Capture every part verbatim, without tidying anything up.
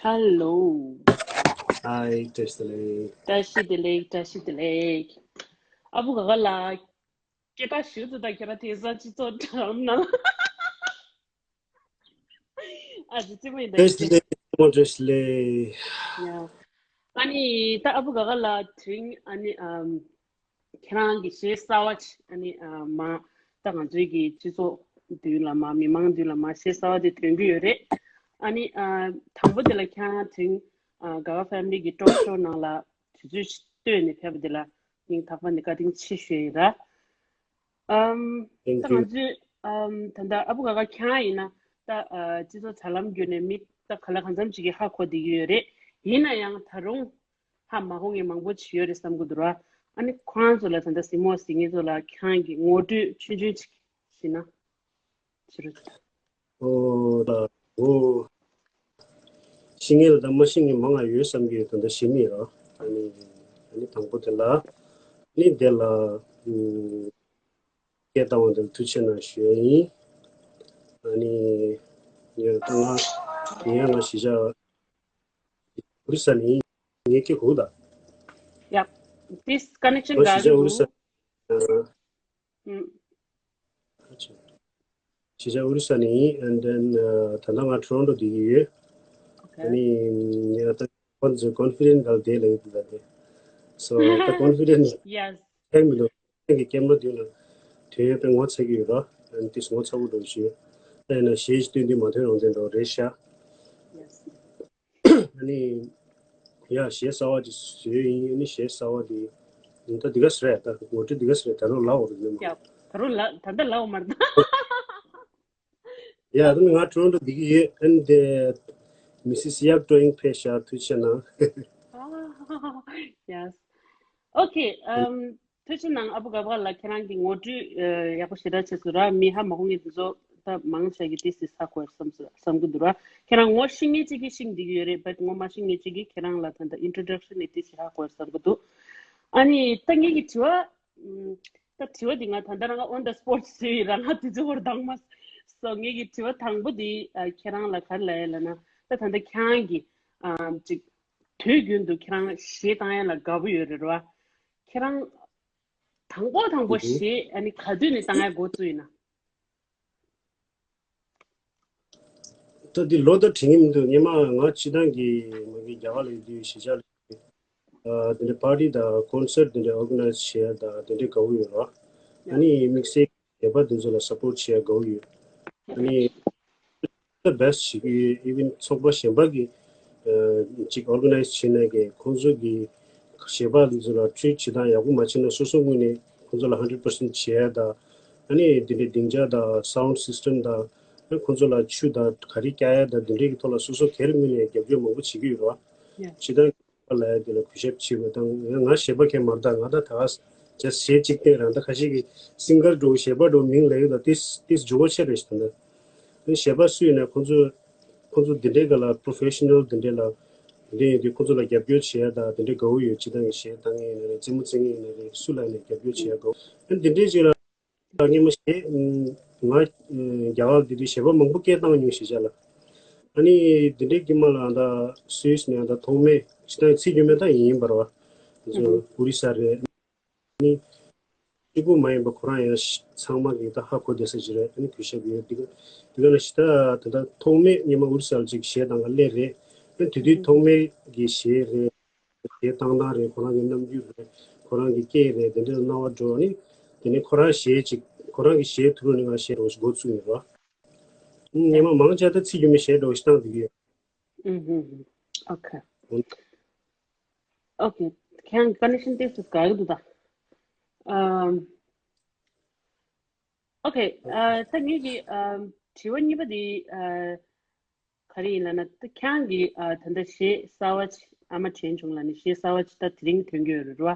Hello. Hi, བཀྲ་ཤིས་བདེ་ལེགས། བཀྲ་ཤིས་བདེ་ལེགས། བཀྲ་ཤིས་བདེ་ལེགས། ཨ་བུ་ག་ག་ལགས། སྐད་གྲགས་ཞུ་ཚོད་དང་ཁྱེད་རང་དེང་སང་སྤྱི་ཚོགས་དྲ་ལམ་ནང་། ཨ་ཙི་ཙི་མོ་ཡིན་ད། བཀྲ་ཤིས་བདེ་ལེགས། བཀྲ་ཤིས་བདེ་ལེགས། ཡ། ཨ་ནི་ད་ཨ་བུ་ག་ག་ལགས་དེ་རིང་ཨ་ནི་ཨམ། ཁྱེད་རང་གི་གཞས་གསར་བ་ཅིག་ཨ་ནི་ཨ་མ་ད་ང་ཚོའི་གི་སྤྱི་ཚོགས་མདུན་ལ་མ་མི་མང་མདུན་ལ་མ་གཞས་གསར་བ་དེ་ཐོན་གྱི་ཡོད་རེད། ཨ་ནི་ཨ་དང་པོ་དེ་ལ་ཁྱེད་རང་དེ་རིང་ཨ་ག་ག་ཕེ་མི་ལི་གི་ཊོག་ཤོ་ནང་ལ་དུས་ཚོད་ཅིག་བཏོན་ནས་ཕེབས་པ་དེ་ལ་སྙིང་ཐག་པ་ནས་བཀའ་དྲིན་ཆེ་ཞུ་ཡི་ར། ཨམ། ད་ང་ཚོས་ཨམ། ད་ལྟ་ཨ་བུ་ག་ག་ཁྱེད་རང་ཡིན་ན་ད་ཨ་སྤྱི་ཚོགས་དྲ་ལམ་བརྒྱུད་ནས་མི་ད་ག་ལ་གང་འཚམ་ཅིག་གིས་ཧ་གོ་བསྡད་ཀྱི་ཡོད་རེད། ཡིན་ན་ཡང་ད་རུང་ཧ་མ་གོ་མཁན་མང་པོ་ཅིག་ཡོད་རེད་བསམ་གྱི་འདུག་ར། ཨ་ནི་ཁོ་རང་ཚོ་ལ་ད་ལྟ་གཟིགས་མོ་གཟིགས་མཁན་ཚོ་ལ་ཁྱེད་རང་གི་ངོ་སྤྲོད་ཆུང་ཆུང་ཅིག་ཞུས་ན་ཅི་རེད། ཨོ་ད་ཨོ། ཤེས་མཁན་ལ་ད་མ་ཤེས་མཁན་མང་ང་ཡོད་བསམ་གྱི་ཡོད། ད་ལྟ་ཤེས་མེད་ར། ཨ་ནི་ཨ་ནི་དང་པོ་དེ་ལ་ཨ་ནི་དེ་ལ་ཨུམ། སྐད་བཏང་བ་འདི་ལ་ཐུགས་རྗེ་གནང་ཞུ་ཡ་ཡིན། ཨ་ནི་ངས་ད་ང་ངས་ང་གཞིས་ཆགས་ཨོ་རི་ས་ནས་ཡིན། ངས་སྐད་གོ་གི་ད། Yep. This connection ང་གཞིས་ཆགས་ཨོ་རི་ས། ཨུམ། གཞིས་ཆགས་ཨོ་རི་ས་ནས་ཡིན། And then ད་ལྟ་ང་Toronto་བསྡད་ཀྱི་ཡོད། ཨ་Okay. ནི་ངས་ད་ཁོང་ཚོས་confident་ག་ལ་བསྡད་ལབ་ཡོད་འདུག་ད་དེ། So ད་confident་ཡང་མི་འདུག་ཁྱེད་ཀྱི་camera་མདུན་ལ་དོན་ཡོད་པའི་ངོ་ཚ་གི་ཡོད་ར། And this ངོ་ཚ་པོ་འདྲ་ཞིག་ད་ཡིན་ན་གཞས་ཤིག་སྟོན་དུས་མ་ཐོན་རང་བཙན་འདྲ་རེད་ཤག་ཨ་ནི་ཡ་གཞས་གསར་བ་ཅིག་བཟོས་ཡིན། ཨ་ནི་གཞས་གསར་བ་དེ་ད་འདི་ག་ཟེར་རེད། ད་ངོ་སྤྲོད་འདི་ག་ཟེར་རེད། ད་རུང་ལབ་འོ་རེད་མ། ད་རུང་ལབ། ད་ལྟ་ལབ་འོ་མ་རེད་ད། ཡ་ཨ་ནི་ང་Toronto་བསྡད་ཀྱི་ཡོད། And the Missus Yak Doing ཕེབས་ཤག་ཐུགས་རྗེ་གནང་། Yes. Okay. Um. ཐུགས་རྗེ་གནང་ཨ་བུ་ག་ག་ལགས། ཁྱེད་རང་གི་ངོ་སྤྲོད་ཡག་པོ་ཞེ་དྲག་བྱས་སོང་ར། མི་ཧ་མ་གོ་མཁན་དེ་ཚོ་ད་མང་ཆེ་གིས་ཏོག་ཙམ་ཧ་གོ་ཡོད་བསམ་བསམ་གྱི་འདུག་ར། ཁྱེད་རང་ངོ་ཤེས་མཁན་ཅིག་གིས་ཤེས་བསྡད་ཀྱི་ཡོད་རེད། But ངོ་མ་ཤེས་མཁན་ཅིག་གིས་ཁྱེད་རང་ལ་ད་ལྟ་introduction་ནས་ཏོག་ཙམ་ཧ་གོ་ཡོད་བསམ་གྱི་འདུག་ཨ་ནི་ད་ངེད་ཀྱི་དྲི་བ་ད་དྲི་བ་འདི་ང་ད་ལྟ་རང་on the spot་བཟོས་ཡིན་ར། ང་དུས་ཚོད་ཧོར་བཏང་མ་སོང་། ངེད་ཀྱི་དྲི་བ་དང་པོ་འདི་ཁྱེད་རང་ལ་ག་རེ་ལབ་ཡ་ལབ་ན། ད་ད་ལྟ་ཁྱེད་རང་གིས་ཅིག་དུས་རྒྱུན་དུ་ཁྱེད་རང་གཞས་བཏང་ཡ་ལ་དགའ་པོ་ཡོད་རེད་ར། ཁྱེད་རང་དང་པོ་དང་པོ་གཞས་ཨ་ནི་ག་དུས་ནས་བཏང་ཡ་འགོ་བཙུགས་ཡིན་ན། ད་འདི་ལོ་ད་དྲན་གྱི་མི་འདུག་སྔོན་མ་ང་སྤྱིར་བཏང་གི་མ་གི་རྒྱ་གར་ལ་ཡོད་དུས་གཞིས་ཆགས་ལ་ཡོད་དུས་དེ་འདྲའི་party་དང་concert་དེ་འདྲའི་organize་བྱེད་ཡ་དང་དེ་འདྲའི་དགའ་པོ་ཡོད་ར། ཨ་ནི་དམིགས་བསལ་གྱི་གཞས་པ་དེ་ཚོ་ལ་support་བྱེད་ཡ་དགའ་པོ་ཡོད། ཨ་ནི་the best་ཞིག་ཡོད། Even་ཚོགས་པ་གཞན་པ་གི་ཅིག་organize་བྱེད་ནས་ཀྱི་ཁོང་ཚོ་གི་གཞས་པ་ཚོ་ལ་treat་བྱེད་སྟངས་ཡག་པོ་མ་བྱས་ན་སོ་སོ་ངོས་ནས་ཁོང་ཚོ་ལ་hundred percent་བྱེད་ཡ་དང་། ཨ་ནི་དེ་འདྲའི་སྡིངས་ཆ་དང་sound system་དང་ཨ་ཁོང་ཚོ་ལ་ཆུ་དང་ག་རེ་བཀྱག་ཡ་དང་དེ་འདྲའི་གི་ཐོག་ལ་སོ་སོ་སྒེར་ངོས་ནས་རྒྱབ་སྐྱོར་མང་པོ་བྱེད་ཀྱི་ཡོད་རེད་བ། སྤྱིར་བཏང་ལ་དེ་ལ་གུས་ཞབས་བྱེད་དགོས་དང་། ང་གཞས་པ་གང་མ་རེད། ད་ང་ད་ད་just་གཞས་གཅིག་བཏང་རང་ད་ཁ་ཤས་ཀྱི་singer་འགྲོ་གཞས་པ་འགྲོ་མིང་ལབ་ཡོད་ད། this this་ཇོ་བོ་ཆེ་རེད་ཞེས་ད་ད་གཞས་པ་སུ་ཡིན་ན་ཁོང་ཚོ་ཁོང་ཚོ་འདི་འདྲའི་སྒང་ལ་professional་འདི་འདྲའི་ལ་འདི་ཡིན་དུས་ཁོང་ཚོ་ལ་རྒྱབ་སྐྱོར་བྱེད་ཡ་ད་དེ་འདྲའི་དགའ་པོ་ཡོད། སྤྱིར་བཏང་གི་གཞས་བཏང་མཁན་ཡིན་ན་རེད། རྩེད་མོ་རྩེ་མཁན་ཡིན་ན་རེད། སུ་ལ་ཡིན་ན་རྒྱབ་སྐྱོར་བྱེད་ཡ་དགའ་པོ། ཨ་འདི་འདྲའི་ཅིག་ལ་སྔོན་མ་གཞས་ང་རྒྱ་གར་འདི་འདྲའི་གཞས་པ་མང་པོ་སྐད་བཏང་མྱོང་གཞིས་ཆགས་ལ། ཨ་ནི་འདི་འདྲའི་དཀྱིལ་མ་ལ་ད་སུད་སི་ནས་ད་ཐོགས་མེད་སྤྱིར་བཏང་ཚིག་རྒྱུ་མེད་ད་ཡིན་པ་རེད་བ། ཨུ་རི་ས་རེད། ནི་གཅིག་པུ་མ་ཡིན་པ་ཁོ་རང་ཡང་ཚང་མ་གིས་ད་ཧ་གོ་བསྡད་ས་ཅིག་རེད། ཨ་ནི་གུས་ཞབས་ཡོད། འདི་ག་འདི་ག་ལ་ཞེ་དྲག་ད་ལྟ་ཐོགས་མེད་སྔོན་མ་ཨུ་རི་ས་ལ་ཅིག་གཞས་བཏང་ག་སླེབས་རེད། ཨ་ནི་དེ་དུས་ཐོགས་མེད་ཀྱི་གཞས་རེད། གཞས་བཏང་སྟངས་རེད། ཁོ་རང་གི་རྣམ་འགྱུར་རེད། ཁོ་རང་གི་སྐད་རེད། དེ་འདྲ་ལ་རྣ་བ་འགྲོ་ནི། དེ་ནས་ཁོ་རང་གཞས་ཅིག་ཁོ་རང་གི་གཞས་ཐུ་རུ་ནས་ང་གཞས་འདྲ་བོ་ཞིག་འགོ་བཙུགས་ཡོད་རེད་བ། སྔོན་མ་མང་ཆེ་ད་ཚིག་རྒྱུ་མེད་གཞས་འདྲ་བོ་ཞིག་བཏང་བསྡད་ཀྱི་ཡོད། Okay. Okay. ཁྱེད་རང་གི་connection་ཏོག་ཙམ་དགའ་གི་འདུག་ད། ཨམ། Okay. ཨ་ད་ངེད་ཀྱི་ཨམ་དྲི་བ་གཉིས་པ་དེ་ཨ་ག་རེ་ཡིན་ལབ་ན། ད་ཁྱེད་རང་གིས་ཨ་ད་ལྟ་གཞས་གསར་བ་ཅིག་ཨ་མ་དྲན་བྱུང་ལབ་ནས་གཞས་གསར་བ་ཅིག་ད་དེ་རིང་ཐོན་གྱི་ཡོད་རེད་བ།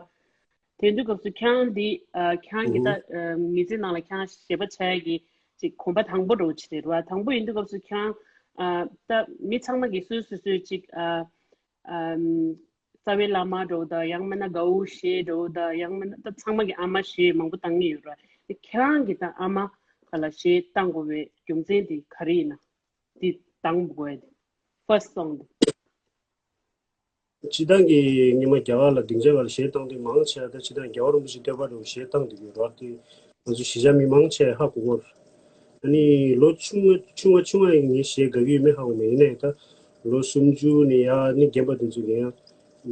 དེ་དུས་སྐབས་སུ་ཁྱེད་རང་འདི་ཨ་ཁྱེད་རང་གི་ད་ཨ་མི་ཚེ་ནང་ལ་ཁྱེད་རང་གཞས་པ་ཆགས་ཡ་གི་ཅིག་གོམ་པ་དང་པོ་འདྲ་བོ་ཅིག་རེད་བ། དང་པོ་ཡིན་དུས་སྐབས་སུ་ཁྱེད་རང་ཨ་ད་མི་ཚང་མ་གིས་སོ་སོ་སོའི་ཅིག་ཨ་ཨམ་རྩ་བའི་བླ་མ་འདྲ་བོ་དང་། ཡང་མིན་ན་དགའ་བོ་གཞས་འདྲ་བོ་དང་། ཡང་མིན་ན་ད་ཚང་མ་གིས་ཨ་མ་གཞས་མང་པོ་བཏང་གི་ཡོད་རེད་བ། དེ་ཁྱེད་རང་གིས་ད་ཨ་མ་ག་ལ་གཞས་བཏང་དགོས་པའི་རྒྱུ་མཚན་དེ་ག་རེ་ཡིན་ན། འདི་དང་པོ་གོ་ཡ་དེ། First song་དེ། སྤྱིར་བཏང་གི་སྔོན་མ་རྒྱ་གར་ལ་སྡིངས་ཆ་སྒང་ལ་གཞས་བཏང་དུས་མང་ཆེ་བ་ད་སྤྱིར་བཏང་རྒྱལ་བ་རིན་པོ་ཆེ་བསྟོད་པ་འདྲ་བོ་གཞས་བཏང་བསྡད་ཡོད་རེད་བ། དེ་ང་ཚོ་གཞིས་ཆགས་མི་མང་ཆེ་ཧ་གོ་གི་རེད། ཨ་ནི་ལོ་ཆུང་ང་ཆུང་ང་ཆུང་ང་ངའི་གཞས་དགའ་གི་ཡོད་མེད་ཧ་གོ་མེད། ཡིན་ནའི་ད་ལོ་སུམ་ཅུ་ནས་ཡར་ནས་རྒན་པ་དེ་ཚོ་གིས་ཡང་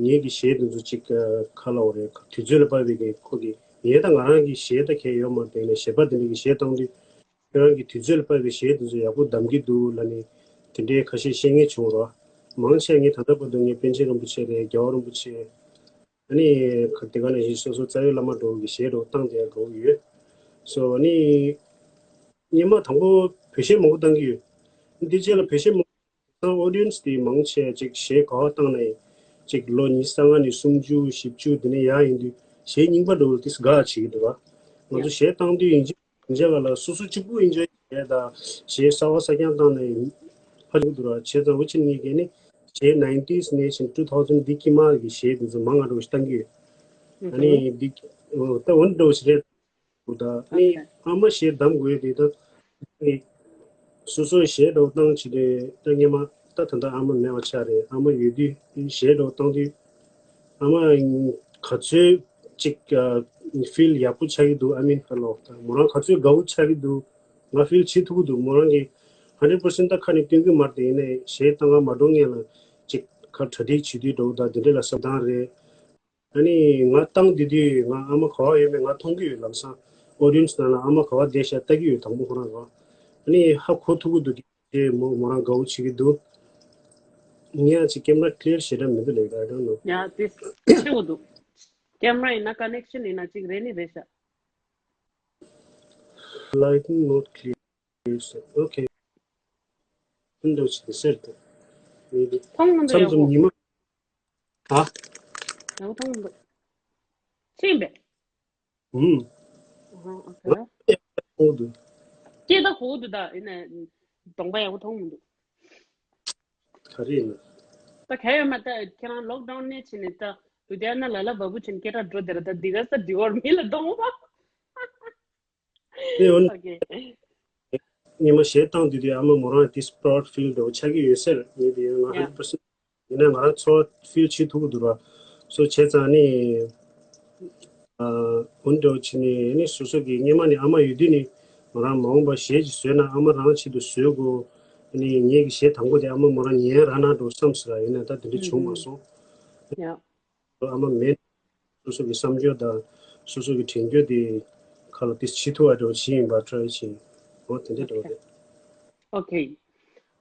ངེད་ཀྱི་གཞས་དེ་ཚོ་ཅིག་ག་ལབ་དགོས་རེད། དུས་ཚོད་ལ་བབས་པའི་གི་ཁོ་གི་ངས་ད་ང་རང་གི་གཞས་ད་གང་ཡང་ཡོད་མ་རེད། དེ་ནས་གཞས་པ་དེ་འདྲ་གི་གཞས་བཏང་དུས། ཁྱོད་རང་གི་དུས་ཚོད་ལ་བབས་པའི་གཞས་དེ་ཚོ་ཡག་པོ་གདམ་གྱི་འདུག་ལབ་ནས་དེ་འདྲའི་ཁ་ཤས་བཤད་མཁན་བྱུང་རོགས། མང་ཆེ་ངས་ད་ལྟ་བར་དུ་ངས་པཎ་ཆེན་རིན་པོ་ཆེ་རེད། རྒྱལ་བ་རིན་པོ་ཆེ། ཨ་ནི་ག་དེ་ག་ནང་བཞིན་སོ་སོ་རྩ་བའི་བླ་མ་འདྲ་བོ་གི་གཞས་འདྲ་བོ་བཏང་བསྡད་འགྲོ་གི་ཡོད། སོ་ཨ་ནི་སྔོན་མ་དང་པོ་བོད་གཞས་མང་པོ་བཏང་གི་ཡོད། འདི་རྗེས་ལ་བོད་གཞས་མང་ད་ཨོ་ཌི་ཡན་སི་དེ་མང་ཆེ་ཅིག་གཞས་ག་པར་བཏང་ནའི་ཅིག་ལོ་ཉི་ཤུ་རྩ་ལྔ་ནས་སུམ་ཅུ་བཞི་བཅུ་དེ་ནས་ཡར་ཡིན་དུས་གཞས་རྙིང་པ་འདྲ་བོ་ཏིས་དགའ་བྱེད་ཀྱི་འདུག་ར། ང་ཚོ་གཞས་བཏང་དུས་ཡིན་གཅིག་མིན་གཅིག་ལ་ལ་སོ་སོ་གཅིག་པུ་ཨེན་ཇོའི་བྱས་དང་གཞས་གསར་བ་གསར་རྐྱང་བཏང་ནའི་ཧ་ཅང་འདུག་ར། བྱས་ཙང་འུ་ཅི་ངས་གལ་ནི་གཞས་ནའིན་ཊིས་ནས་བྱས་ཊུ་ཐའུ་ཟན་འདི་དཀྱིལ་མ་གི་གཞས་དེ་ཚོ་མང་ང་འདྲ་བོ་ཞིག་བཏང་གི་ཡོད། ཨ་ནི་འདི་ད་འོ་འདྲ་བོ་ཞིག་རེད། ད་ནི་ཨ་མ་གཞས་གདམ་དགོས་དེ་ད་ནི་སོ་སོའི་གཞས་འདྲ་བོ་བཏང་བྱས་ཏེ་ད་སྔོན་མ་ད་ད་ལྟ་ཨ་མ་མེད་པ་ཆགས་རེད། ཨ་མ་ཡོད་དུས་གཞས་འདྲ་བོ་བཏང་དུས་ཨ་མ་ག་ཚོད་ཅིག་ཕིལ་ཡག་པོ་ཆགས་ཀྱི་འདུག་ཨ་མི་ཧ་ལོ་ད་མོ་རང་ག་ཚོད་དགའ་བོ་ཆགས་ཀྱི་འདུག་ང་ཕིལ་བྱེད་ཐུབ་ཀྱི་འདུག་མོ་རང་གིས་ཧན་ཌེ་རེད་པར་སེན་ཊི་ད་ཁ་ནས་སྟོན་གྱི་མ་རེད། དེ་ཡིན་ནའི་གཞས་བཏང་ག་མ་འགྲོ་སྔོན་ལ་ཅིག་ཁ་གྲ་སྒྲིག་བྱེད་དུས་འདྲ་བོ་ད་དེ་འདྲ་ལ་བསམ་སྟངས་རེད། ཨ་ནི་ང་བཏང་དེ་དུས་ང་ཨ་མ་ག་པར་ཡོད་མེད་ང་མཐོང་གི་ཡོད། ལམ་སང་ཨོ་ཌི་ཡན་སི་ནང་ལ་ཨ་མ་ག་པར་བསྡད་ཤག་ལྟ་གི་ཡོད། དང་པོ་ཁོ་རང་རོ། ཨ་ནི་ཧ་གོ་ཐུབ་ཀྱི་འདུག་དེ་མོ་མོ་རང་དགའ་བོ་བྱེད་ཀྱི་འདུག་ངས་ཨ་ཅིག་ཀེམ་ར་ཀི་ལི་ཡར་ཞེ་དྲག་མི་འདུག་ལེགས། I don't know. ཡ་དེ་ཆེ་བོ་འདུག་ཀེམ་ར་ཡིན་ན་ཀ་ནེག་ཤན་ཡིན་ན་ཅིག་རེད་ནི་རེད་ཤག Lighting not clear. Okay. འདུག་ཅིག་ཟེར་ཏེ། མི་འདུག་མཐོང་མི་འདུག་མཚམས་མཚམས་ཡག་པོ། ཉི་མ། ཨ། ཡག་པོ་མཐོང་མི་འདུག་ཕྱིན་པས། ཨུམ། ཨ་ཧ། ཨོ་དུ། སྐད་ད་གོ་དུ་ད་ཡིན་ན་གདོང་པ་ཡག་པོ་མཐོང་མི་འདུག་ག་རེ་ཡིན་ན། ད་ག་ཡོད་མ་ད་ཁྱེད་རང་ལོག་ཌའུན་ནས་ཕྱིན་ནས་ད་དུ་དེ་ན་ལ་ལ་བ་བུ་ཕྱིན་སྐད་གྲགས་འགྲོ་དེ་ར་ད་འདི་ག་ས་འདི་བར་མི་ལ་གདོང་པ། དེ་འོན། ཨོ་ཀེ། ཉི་མ་གཞས་བཏང་དུས་དེ་ཨ་མ་མོ་རང་དེ་སི་པ་རའུ་ཌི་ཕིལ་འདྲ་བོ་ཆགས་ཀྱི་ཡོད་ཟེར། ངས་དེ་ཡང་ང་ཧན་ཌེ་རེད་པར་སེན་ཊི། ཡིན་ན་ང་རང་ཚོར་བ་ཕིལ་བྱེད་ཐུབ་ཀྱི་འདུག་ར། སོ་བྱས་ཙང་ནི། ཨ། འོན་ཏེ་ཕྱིན་ནས་ནི་སོ་སོ་གི་སྔོན་མ་ནས་ཨ་མ་ཡོད་དུས་ནི་ང་རང་མ་འོངས་པ་གཞས་ཅིག་བཟོས་ན་ཨ་མ་རང་ཆེད་དུ་བཟོས་དགོས། ནི་ངེད་ཀྱི་གཞས་དང་པོ་དེ་ཨ་མ་མོ་རང་ཉན་རག་ན་འགྲོ་བསམ་ཟེར་ར། ཡིན་ན་ད་དེ་འདྲ་བྱུང་མ་སོང་། ཡ། ཨ་མ་མེད། སོ་སོ་གི་བསམ་སྦྱོར་དང་སོ་སོ་གི་དྲན་སྐྱོར་དེ་ཁ་ལ་ཏིས་བྱེད་ཐུབ་པ་འདྲ་བོ་བྱེད་ཡིན་པ་ཊ་རའི་བྱེད་ཡིན། འོ་དེ་འདྲ་འདྲ་བོ་རེད། ཨོ་ཀེ།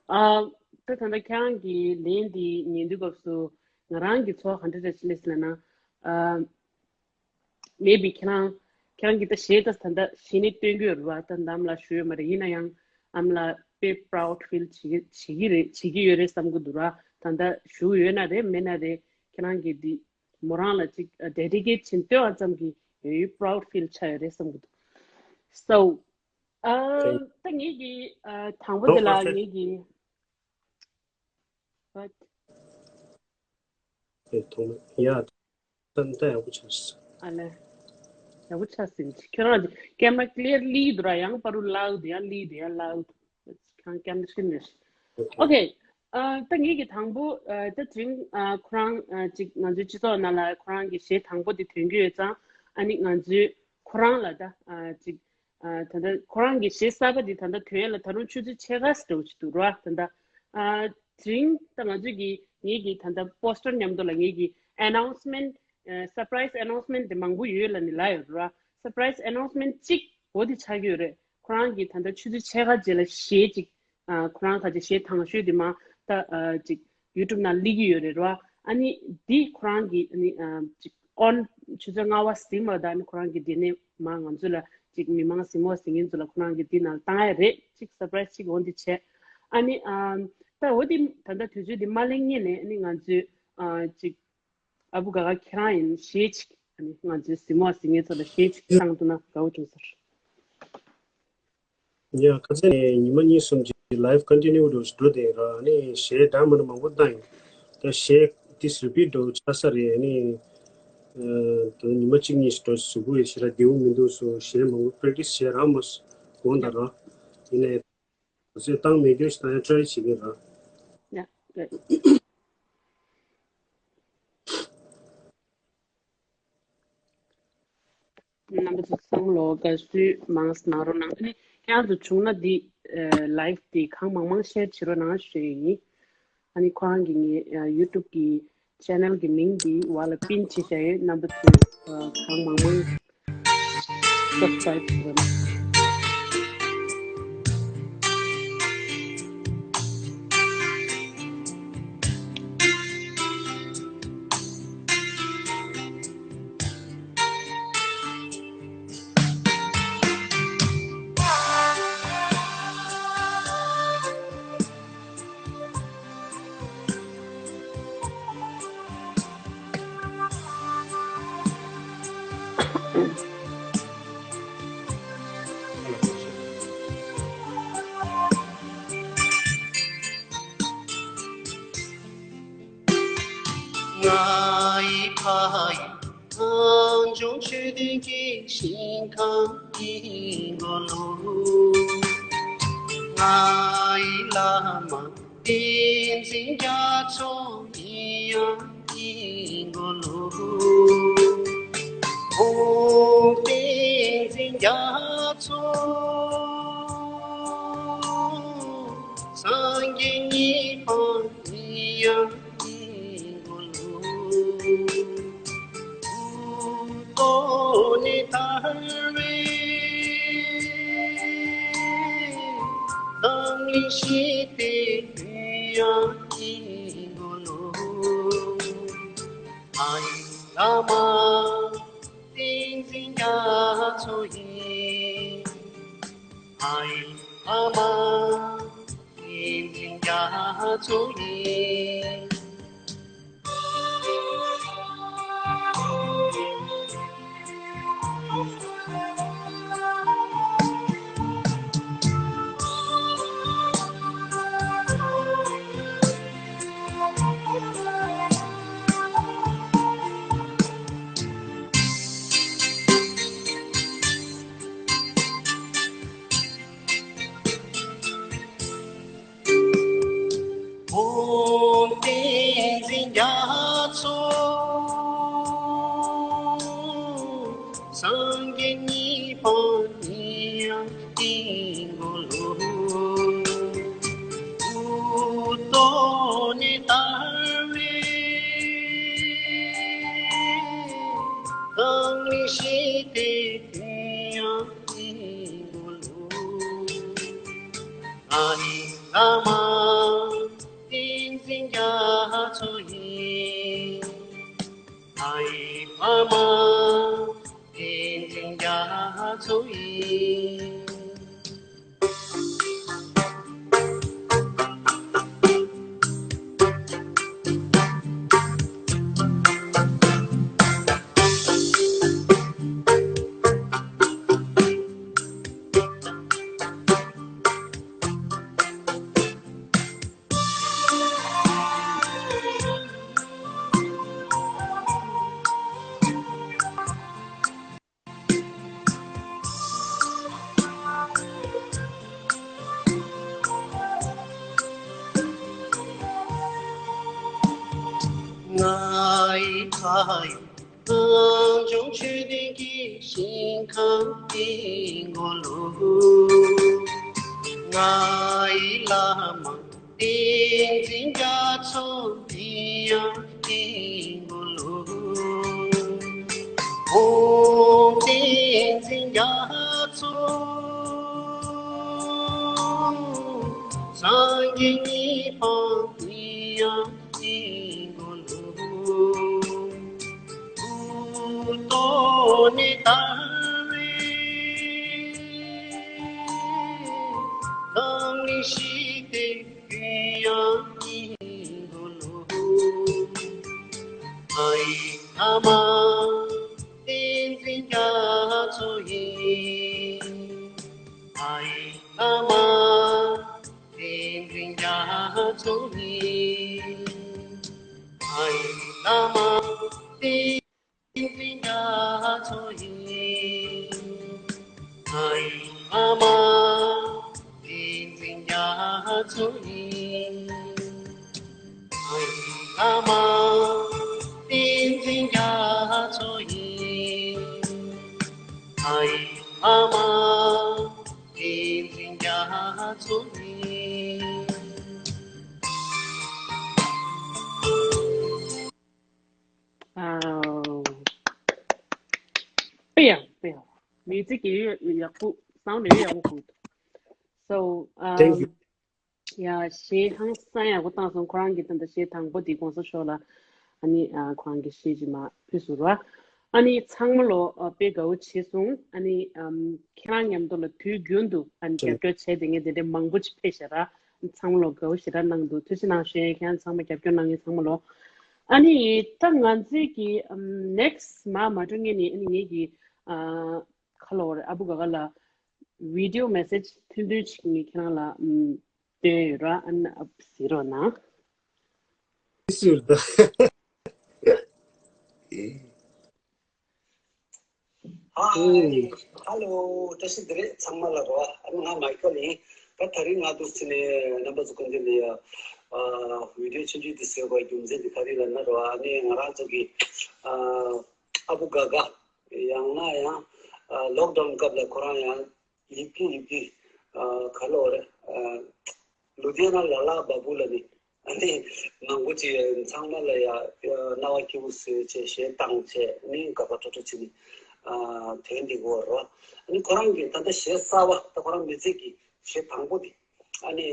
ཨ། ད་ད་ལྟ་ཁྱེད་རང་གི་ལན་འདི་ཉན་དུས་སྐབས་སུ་ང་རང་གི་ཚོར་བ་ག་འདྲ་རེད་ལབ་ན། ཨ། མེ་བི་ཁྱེད་རང་ཁྱེད་རང་གི་ད་གཞས་ད་ད་ལྟ་གཞས་ནས་སྟོན་གྱི་ཡོད་རེད་བ། ད་ད་ཨ་མ་ལགས་ཞུ་ཡོད་མ་རེད། ཡིན་ན་ཡང་ཨ་མ་ལགས་དཔེ་པ་རའུ་ཌི་ཕིལ་བྱེད་ཀྱི་བྱེད་ཀྱི་རེད་བྱེད་ཀྱི་ཡོད་རེད་བསམ་གྱི་འདུག་ར། ད་ལྟ་ཞུ་ཡོད་ན་རེད་མེད་ན་རེད་ཁྱེད་རང་གི་འདི་མོ་རང་ལ་ཅིག་ཌེ་ཌི་ཀེ་ཊི་བྱེད་སྟོན་པ་ཙམ་གྱིས་ཡོད་པ་རའུ་ཌི་ཕིལ་ཆགས་ཡོད་རེད་བསམ་གྱི་འདུག་སོ། ཨ། ད་ངེད་ཀྱི་ཨ། དང་པོ་དེ་ལ་ངེད་ཀྱི། What? ཨེ་ཐོང་ཡ། ད་ད་ཡག་པོ་ཆགས་སོང་། ཨ་ལེ། ཡག་པོ་ཆགས་སོང་། ཁྱོད་རང་ཀེམ་ར་ཀི་ལི་ཡར་ལི་འདུག་ར། ཡང་པ་རུ་ལའུ་ཌི་ཡང་ལི་འདུག་ཡང་ལའུ་ཌི། ཁྱོད་རང་ཀེམ་ར་ཤིན་ནས། ཨོ་ཀེ། ཨ། ད་ངེད་ཀྱི་དང་པོ་ཨ། ད་དེ་རིང་ཨ། ཁོ་རང་ཨ། ཅིག་ང་ཚོའི་སྤྱི་ཚོགས་ནང་ལ་ཁོ་རང་གི་གཞས་དང་པོ་དེ་ཐོན་གྱི་ཡོད་ཙང་ཨ་ནི་ང་ཚོའི་ཁོ་རང་ལ་ད་ཨ། ཅིག་ཨ། ད་ལྟ་ཁོ་རང་གི་གཞས་གསར་པ་འདི་ད་ལྟ་ཐོན་ཡ་ལ་ད་རུང་ཆུ་ཚོད་ཕྱེད་ཀ་ཙམ་འགྲོ་གི་འདུག་ར། ད་ལྟ་ཨ། དེ་རིང་ད་ང་ཚོས་ཀྱི་ངེད་ཀྱི་ད་ལྟ་པོ་སི་ཊར་མཉམ་དུ་ལ་ངེད་ཀྱི་ཨེ་ནའུན་སི་མེན་ཊི་ཨ། སར་པ་རའི་སི་ཨེ་ནའུན་སི་མེན་ཊི་དེ་མང་པོ་ཡོད་ལབ་ནས་ལབ་ཡོད་ར། སར་པ་རའི་སི་ཨེ་ནའུན་སི་མེན་ཊི་གཅིག་འོ་དེ་ཆགས་ཀྱི་ཡོད་རེད། ཁོ་རང་གི་ད་ལྟ་ཆུ་ཚོད་ཕྱེད་ཀ་རྗེས་ལ་གཞས་གཅིག་ཨ། ཁོ་རང་ཁ་ཅིག་གཞས་དང་ཤོས་དེ་མ་ད་ཨ། ཅིག་ཡུ་ཊུབ་ནང་སླེབས་ཀྱི་ཡོད་རེད་ར། ཨ་ནི་འདི་ཁོ་རང་གི་ཨ་ནི་ཨ། ཅིག་ཨོན་ཆུ་ཚོད་ལྔ་པ་ཟིན་པ་དང་ཨ་ནི་ཁོ་རང་གི་འདི་ནས་མ་ང་ཚོ་ལ་ཅིག་མི་མང་གཟིགས་མོ་གཟིགས་མཁན་ཚོ་ལ་ཁོ་རང་གི་འདི་ནང་བཏང་ཡ་རེད། ཅིག་སར་པ་རའི་སི་ཅིག་འོ་འདི་བྱས། ཨ་ནི་ཨ། ད་འོ་འདི་ད་ལྟ་དུས་ཚོད་འདི་མ་ལེགས་ཉེ་ནས་ཨ་ནི་ང་ཚོས་ཨ། ཅིག་ཨ་བུ་ག་ག་ཁྱེད་རང་ཡིན་གཞས་ཅིག་ཨ་ནི་ང་ཚོའི་གཟིགས་མོ་གཟིགས་མཁན་ཚོ་ལ་གཞས་ཅིག་བཏང་ཐུབ་ན་དགའ་བོ་བྱུང་ཟེར། ཡ། ཁ་སང་ནས་ཉི་མ་གཉིས་གསུམ་གྱི་ལའིབ་ཀོན་ཊི་ནིའུ་འགྲོ་འགྲོ་བསྡད་ར། ཨ་ནི་གཞས་འདྲ་མི་འདྲ་མང་པོ་བཏང་ཡིན། ད་གཞས་དེ་རི་པིཊ་འགྲོ་ཆགས་ས་རེད། ཨ་ནི་ཨ། ད་ཉི་མ་གཅིག་གཉིས་ཤིག་འགྲོ་གཟུགས་པོ་ཡི་ཞེ་དྲག་བདེ་པོ་མི་འདུག་སོ། གཞས་མང་པོ་པེ་རེག་ཊི་སི་བྱས་རག་མ་སོང་། འོང་ད་ར། ཡིན་ནའི་ད་གཟོད་བཏང་མེད་དུས་ཤིག་བཏང་ཡ་ཊི་རའི་བྱེད་ཀྱི་ར། Yeah, good. རྣམ་པ་ཚོ་བསམ་བློ་དགའ་བསུ་མང་གནང་རོགས་གནང་། ཨ་ནི་ཁྱེད་རང་ཚོ་བྱུང་ན་འདི་ལའེབ་འདི་གང་མང་མང་ཤེར་བྱེད་རོགས་གནང་ཞུ་ཡི་ཡིན། ཨ་ནི་ཁོ་རང་གི་ངའི་ཡུ་ཊུབ་གི་ཆེ་ནལ་གི་མིང་འདི་འོག་ལ་པིན་བྱེད་བཞག་ཡོད། རྣམ་པ་ཚོས་གང་མང་མང་སབ་སི་ཀ་རེབ་བྱེད་རོགས་གནང་། ང་ཡི་ཕ་ཡུལ་གངས་ལྗོངས་ཆོས་ལྡན་གྱི་ཞིང་ཁམས་ཡིན་གོ་ལོ། ང་ཡི་བླ་མ་བསྟན་འཛིན་རྒྱ་མཚོ་ཡིན་ཡང་ཡིན་གོ་ལོ། ཨོ་བསྟན་འཛིན་རྒྱ་མཚོ། སངས་རྒྱས་གཉིས་པ་ཡང་ཡིན་གོ་ལོ། ཨུ་ཏོ་ནས་དར་བའི་འཛམ་གླིང་ཞི་བདེའི་མཐུ་ཡང་ཡིན་གོ་ལོ། ཨ་ཡི་བླ་མ་བསྟན་འཛིན་རྒྱ་མཚོ་ཡིན། ཨ་ཡི་བླ་མ་བསྟན་འཛིན་རྒྱ་མཚོ་ཡིན། ཨོ་བསྟན་འཛིན་རྒྱ་མཚོ། སངས་རྒྱས་གཉིས་པ་ཡིན་ཡང་ཡིན་གོ་ལོ། ཨུ་ཏོ་ནས་དར་བའི་འཛམ་གླིང་ཞི་བདེའི་མཐུ་ཡང་ཡིན་གོ་ལོ། ཨ་ཡི་བླ་མ་བསྟན་འཛིན་རྒྱ་མཚོ་ཡིན། ཨ་ཡི་བླ་མ་བསྟན་འཛིན་རྒྱ་མཚོ་ཡིན། ང་ཡི་ཕ་ཡུལ་གངས་ལྗོངས་ཆོས་ལྡན་གྱི་ཞིང་ཁམས་ཡིན་གོ་ལོ། ང་ཡི་བླ་མ་བསྟན་འཛིན་རྒྱ་མཚོ་ཡིན་ཡང་ཡིན་གོ་ལོ། ཨོ་བསྟན་འཛིན་རྒྱ་མཚོ། སངས་རྒྱས་གཉིས་པ་ཡིན་ཡང་ཡིན་གོ་ལོ། ཨུ་ཏོ་ནས་དར་བའི་འཛམ་གླིང་ཞི་བདེའི་མཐུ་ཡང་ཡིན་གོ་ལོ། ཨ་ཡི་བླ་མ་བསྟན་འཛིན་རྒྱ་མཚོ་ཡིན། ཨ་ཡི་བླ་མ་བསྟན་འཛིན་རྒྱ་མཚོ་ཡིན། ཨ་ཡི་བླ་མ་བསྟན་འཛིན་རྒྱ་མཚོ་ཡིན། ཨ་ཡི་བླ་མ་བསྟན་འཛིན་རྒྱ་མཚོ་ཡིན། ཨ་ཡི་བླ་མ་བསྟན་འཛིན་རྒྱ་མཚོ་ཡིན། མིའུ་ཛིག་གི་ཡག་པོ། སའུན་ཌི་ཡག་པོ་ཁུག་འདུག So, Thank you. Um, yeah, གཞས་ཧང་སང་ཡག་པོ་བཏང་སོང་། ཁོ་རང་གི་ད་ལྟ་གཞས་དང་པོ་དེ་གོང་ས་མཆོག་ལ་ཨ་ནི་ཨ་ཁོ་རང་གི་གཞས་ཅིག་མར་ཕུལ་སོང་ར། ཨ་ནི་ཚང་མ་ལོ་ཨ་དཔེ་དགའ་བོ་བྱས་སོང་། ཨ་ནི་ཨམ་ཁྱེད་རང་མཉམ་དུ་ལ་དུས་རྒྱུན་དུ་ཨ་ནི་རྒྱབ་སྐྱོར་བྱས་བསྡད་མཁན་དེ་འདྲ་མང་པོ་ཅིག་ཕེབས་ཤག་ར། ཚང་མ་ལོ་དགའ་བོ་ཞེ་དྲག་གནང་འདུག་ཐུགས་རྗེ་གནང་ཞུ་ཡ། ཁྱེད་རང་ཚང་མ་རྒྱབ་སྐྱོར་གནང་མཁན་ཚང་མ་ལོ། ཨ་ནི་ད་ང་ཚོའི་གི་ཨམ་ནེག་སི་མར་མ་འགྲོ་སྔོན་ནས་ཨ་ནི་ངེད་ཀྱི་ཨ་ཁ་ལོ་རེ་ཨ་བུ་ག་ག་ལ་བི་ཌི་ཡོ་མེ་སེ་ཇི་ཐུང་ཐུང་ཅིག་ངས་ཁྱེད་རང་ལ་ཨམ་སྟོན་ཡོད་ར། ཨ་ནི་ཨ་བུ་གཟིགས་རོགས་གནང་། སུ་ད། ཧའི། ཧ་ལོ། བཀྲ་ཤིས་བདེ་ལེགས་ཚང་མ་ལ་རོ། ཨ་ནི་ང་མའི་ཀལ་ཡིན། ད་དེ་རིང་ང་འདུག་སེ་ནས་རྣམ་པ་ཚོ་སྐུ་མདུན་ལ་ཡ་ཨ་བི་ཌི་ཡོ་ཆུང་ཆུང་འདི་བཟོས་པའི་རྒྱུ་མཚན་འདི་ག་རེ་ལབ་ན་རོ། ཨ་ནི་ང་རང་ཚོ་གི་ཨ་ཨ་བུ་ག་ག་ཡང་ན་ཡང་ཨ་ལོག་ཌའུན་སྐབས་ལ་ཁོ་རང་ཡང་ཡིབ་ཀི་ཡིབ་ཀི་ཨ་ག་ལབ་དགོས་རེད། ཨ་ལུ་དྷི་ཡ་ན་ལ་ལ་བ་བུ་ལབ་ནི། ཨ་ནི་མང་པོ་ཅིག་ཚང་མ་ལ་ཡ་རྣ་བ་སྐྱིད་པོ་བཟོས་བྱས་གཞས་བཏང་བྱས་ནི་དགའ་དགའ་སྤྲོ་སྤྲོ་བྱས་ནི་ཨ་དོན་འདི་གོ་རོ། ཨ་ནི་ཁོ་རང་གི་ད་ལྟ་གཞས་གསར་བ། ད་ཁོ་རང་མི་ཚེ་གི་གཞས་དང་པོ་འདི་ཨ་ནི་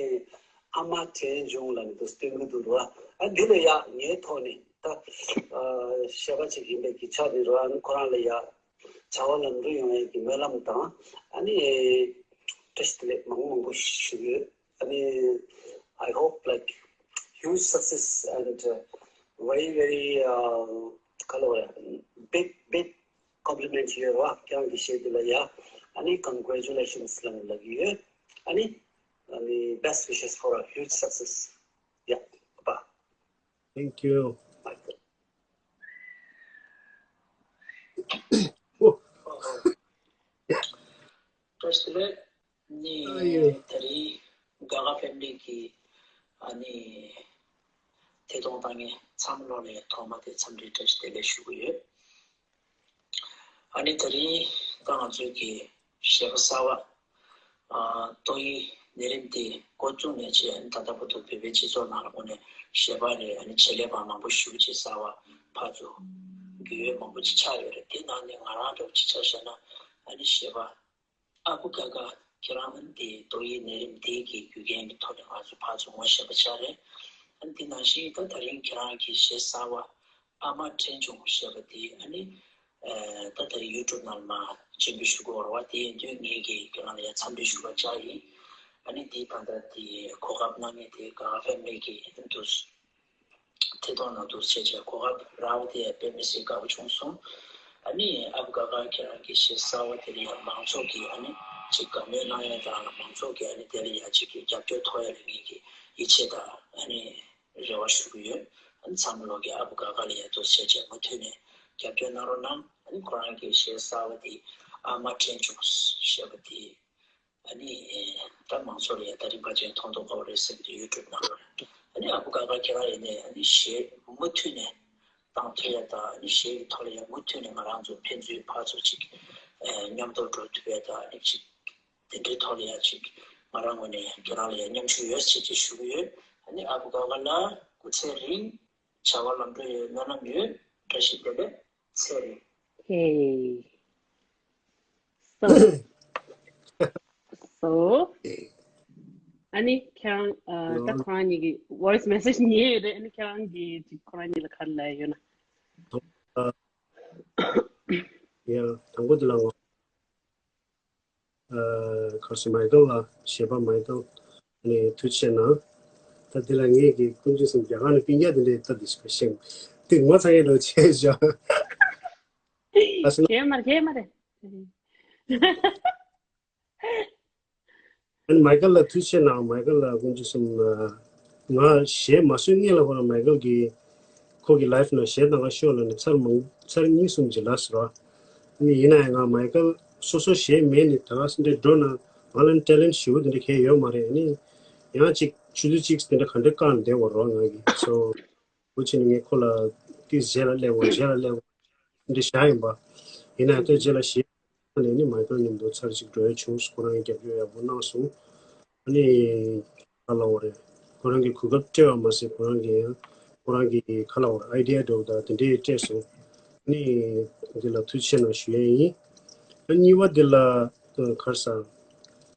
ཨ་མ་དྲན་བྱུང་ལབ་ནི་འདུག་སྟོན་གི་འདུག་རོ། ཨ་འདི་ལ་ཡ་ངའི་ཐོག་ནས་ད་ཨ་གཞས་པ་ཅིག་ཡིན་པའི་གི་ཆ་ནས་རོ། ཨ་ནི་ཁོ་རང་ལ་ཡ་བྱ་བ་ལམ་འགྲོ་ཡོང་ཡས་ཀྱི་སྨོན་ལམ་དང་། ཨ་ནི་བཀྲ་ཤིས་བདེ་ལེགས་མང་པོ་མང་པོ་ཞུ་གི་ཡོད། ཨ་ནི་I hope, like, huge success and, uh, very, very, uh, ག་ལབ་དགོས་རེད། Big, big compliment ཡོད་ར། ཁྱེད་རང་གི་གཞས་འདི་ལ་ཡ། ཨ་ནི་congratulations ལབ་ལབ་ཀྱི་ཡོད། ཨ་ནི་ཨ་ནི་best wishes for a huge success. Yeah, bye. Thank you. བཀྲ་ཤིས་བདེ་ལེགས། ནི་ཨ་ཡོད། དེ་རིང་ག་ག་ཕེ་མི་ལི་གི་ཨ་ནི་ཐད་གཏོང་བཏང་མཁན་ཚང་མ་ལོ་ལ་ཐོག་མ་དེ་འཚམས་འདྲི་བཀྲ་ཤིས་བདེ་ལེགས་ཞུ་གི་ཡོད། ཨ་ནི་དེ་རིང་ད་ང་ཚོའི་གི་གཞས་པ་གསར་བ་ཨ་ཏོག་དབྱིབས་ནད་རིམས་དེ་འགོ་བཙུགས་ནས་བྱས། ཨ་ནི་ད་ལྟ་བར་དུ་བོད་པའི་སྤྱི་ཚོགས་ནང་ལ་དངོས་གནས་གཞས་པ་རེད། ཨ་ནི་ཆེད་ལས་པ་མང་པོ་ཞེ་པོ་ཅིག་གསར་བ་ཕར་ཚུར་རྒྱུས་ཡོད་མང་པོ་ཅིག་ཆགས་ཡོད་རེད། དེ་ནང་ནས་ང་རང་འདྲ་བོ་ཅིག་ཆ་བཞག་ན། ཨ་ནི་གཞས་པ་ཨ་བུ་ག་ག་ཁྱེད་རང་ཨ་ནི་དེ་ཏོག་དབྱིབས་ནད་རིམས་དེ་གི་རྒྱུ་རྐྱེན་གྱི་ཐོག་ནས་ང་ཚོ་ཕར་ཚུར་ངོ་ཤེས་པ་ཆགས་རེད། ཨ་ནི་དེ་ནང་བཞིན་ད་དེ་རིང་ཁྱེད་རང་གི་གཞས་གསར་བ་ཨ་མ་དྲན་བྱུང་ཞེས་པ་དེ་ཨ་ནི་ཨ་ད་ལྟ་ཡུ་ཊུབ་ནང་ལ་མར་སྤྱན་འབུལ་ཞུ་དགོས་རེད་བ། དེ་ཡིན་དུས་ངས་ཀྱིས་ཁྱེད་རང་ལ་ཡང་འཚམས་འདྲི་ཞུ་བར་བཅར་ཡིན། ཨ་ནི་དེ་ད་ལྟ་དེ་གོ་སྐབས་གནང་མཁན་དེ་ག་ག་ཕེ་མི་ལི་གི་ཨ་ནི་འདུག་ཐད་གཏོང་ནང་འདུག་བྱས་བྱས་གོ་སྐབས་རག་པ་དེ་དཔེ་མི་སྲིད་དགའ་པོ་བྱུང་སོང་། ཨ་ནི་ཨ་བུ་ག་ག་ཁྱེད་རང་གི་གཞས་གསར་བ་དེ་ལ་ཡང་མང་ཚོགས་ཀྱིས་ཨ་ནི་ཅིག་དགའ་མོས་གནང་ཡ་དང་། མང་ཚོགས་ཀྱིས་ཨ་ནི་དེ་ལ་ཡང་ཅིག་གི་རྒྱབ་སྐྱོར་ཐོབ་ཡ་ལ་ངེད་ཀྱིས་ཡིད་ཆེས་དང་ཨ་ནི་རེ་བ་ཞུ་གི་ཡོད། ཨ་ནི་ཚང་མ་ལོག་གིས་ཨ་བུ་ག་ག་ལ་ཡང་འདུག་བྱས་བྱས་མུ་མཐུད་ནས་རྒྱབ་སྐྱོར་གནང་རོགས་གནང་། ཨ་ནི་ཁོ་རང་གི་གཞས་གསར་བ་དེ་ཨ་མ་དྲན་བྱུང་ཞེས་པ་དེ་ཨ་ནི་ད་མང་ཚོགས་ལ་ཡང་ད་རིམ་པ་ཅན་མཐོང་ཐུབ་དགོས་རེད་ཟེར་ཏེ་ཡུ་ཊུབ་ནང་ལ། ཨ་ནི་ཨ་བུ་ག་ག་ཁྱེད་རང་ཡིན་ནའི་ཨ་ནི་གཞས་མུ་མཐུད་ནས་བཏང་ཐུབ་ཡ་དང་། ཨ་ནི་གཞས་ཀྱི་ཐོག་ལ་ཡང་མུ་མཐུད་ནས་ང་རང་ཚོ་ཕན་ཚུན་ཕར་ཚུར་ཅིག་ཨ་མཉམ་དུ་འགྲོ་ཐུབ་ཡ་དང་། ཨ་ནི་ཅིག་དེ་འདྲའི་ཐོག་ལ་ཡང་ཅིག་ང་རང་ངོས་ནས་ཁྱེད་རང་ལ་ཡང་མཉམ་ཞུགས་ཡོད་ཟེར་ཅིག་ཞུ་གི་ཡོད། ཨ་ནི་ཨ་བུ་ག་ག་ལགས་སྐུ་ཚེ་རིང་། བྱ་བ་ལམ་འགྲོ་ཡོད། སྨོན་ལམ་ཡོད། བཀྲ་ཤིས་བདེ་ལེགས། ཚེ་རིང་། Hey. So, so, ཨ་ནི་ཁྱེད་རང་ཨ་ད་ཁོ་རང་གཉིས་ཀྱི་voice message ཉན་ཡོད་རེད། ཨ་ནི་ཁྱེད་རང་གིས་ཅིག་ཁོ་རང་གཉིས་ལ་ག་རེ་ལབ་ཡོད་ན། ཡ། དང་པོ་དེ་ལ་ང་ཨ་གར་སོང་མའི་ཀལ་ལགས། གཞས་པ་མའི་ཀལ་ནས་ཐུགས་རྗེ་གནང་། ད་འདི་ལ་ངས་ཀྱི་ཀུན་སྤྱོད་སེམས་རྒྱ་གར་ནས་སྤུན་ཀྱག་དེ་འདྲའི་ལྟ་དེ་ཞིག་ཤེས་དེ་ངོ་ཚ་ཡས་ལོ་ཆེ་བཞག་ཨ་སོ་ན། གས་མ་རེད། གས་མ་རེད། ཨ་ནི་མའི་ཀལ་ལ་ཐུགས་རྗེ་གནང་། མའི་ཀལ་ལ་ཀུན་སྤྱོད་སེམས། ང་གཞས་མ་བཟོས་སྔོན་ལ་ཁོ་རང་མའི་ཀལ་གྱིས་ཁོ་གི་ལའིབ་ནང་གཞས་གཏང་ག་ཤོག་ལབ་ནས་ཚར་མང་ཚར་གཉིས་གསུམ་ཅིག་ལབ་སོང་ར། ཨ་ནི་ཡིན་ན་ཡང་ང་མའི་ཀལ་སོ་སོ་གཞས་མེད་ནས་ད་ག་སེ་འདྲ་འགྲོ་ན་ང་ལ་ཊེ་ལེན་ཊི་ཞེ་པོ་དེ་འདྲ་གང་ཡང་ཡོད་མ་རེད། ཨ་ནི་ཡང་ཅིག་ཆུ་ཚོད་གཅིག་དེ་འདྲ་ག་འདྲ་བཀག་ནས་བསྡད་པ་རེད་ང་གིས། སོ་འོ་བྱས་ནས་ངས་ཁོ་ལ་ཏིས་གཞས་ལ་སླེབས་འོ་གཞས་ལ་སླེབས་འོ་འདི་བཞག་ཡིན་པ། ཡིན་ན་ཡང་ཏོག་ཙམ་རྗེས་ལ་གཞས་ནས་ནི་མའི་ཀལ་མཉམ་དུ་ཚར་གཅིག་འགྲོ་ཡ་བྱུང་། ཁོ་རང་གིས་རྒྱབ་སྐྱོར་ཡག་པོ་གནང་སོང་། ཨ་ནི་ག་ལབ་དགོས་རེད། ཁོ་རང་གིས་གོ་སྐབས་སྤྲད་པ་མ་ཟད་ཁོ་རང་གིས་ཡང་ཁོ་རང་གི་ག་ལབ་དགོས་རེད། ཨའི་ཌི་ཡ་འདྲ་བོ་དང་དེ་འདྲས་སྤྲད་སོང་། ཨ་ནི་འདི་ལ་ཐུགས་རྗེ་ཆེ་གནང་ཞུ་ཡ་ཡིན། གཉིས་པ་འདི་ལ་གར་ས་ངག་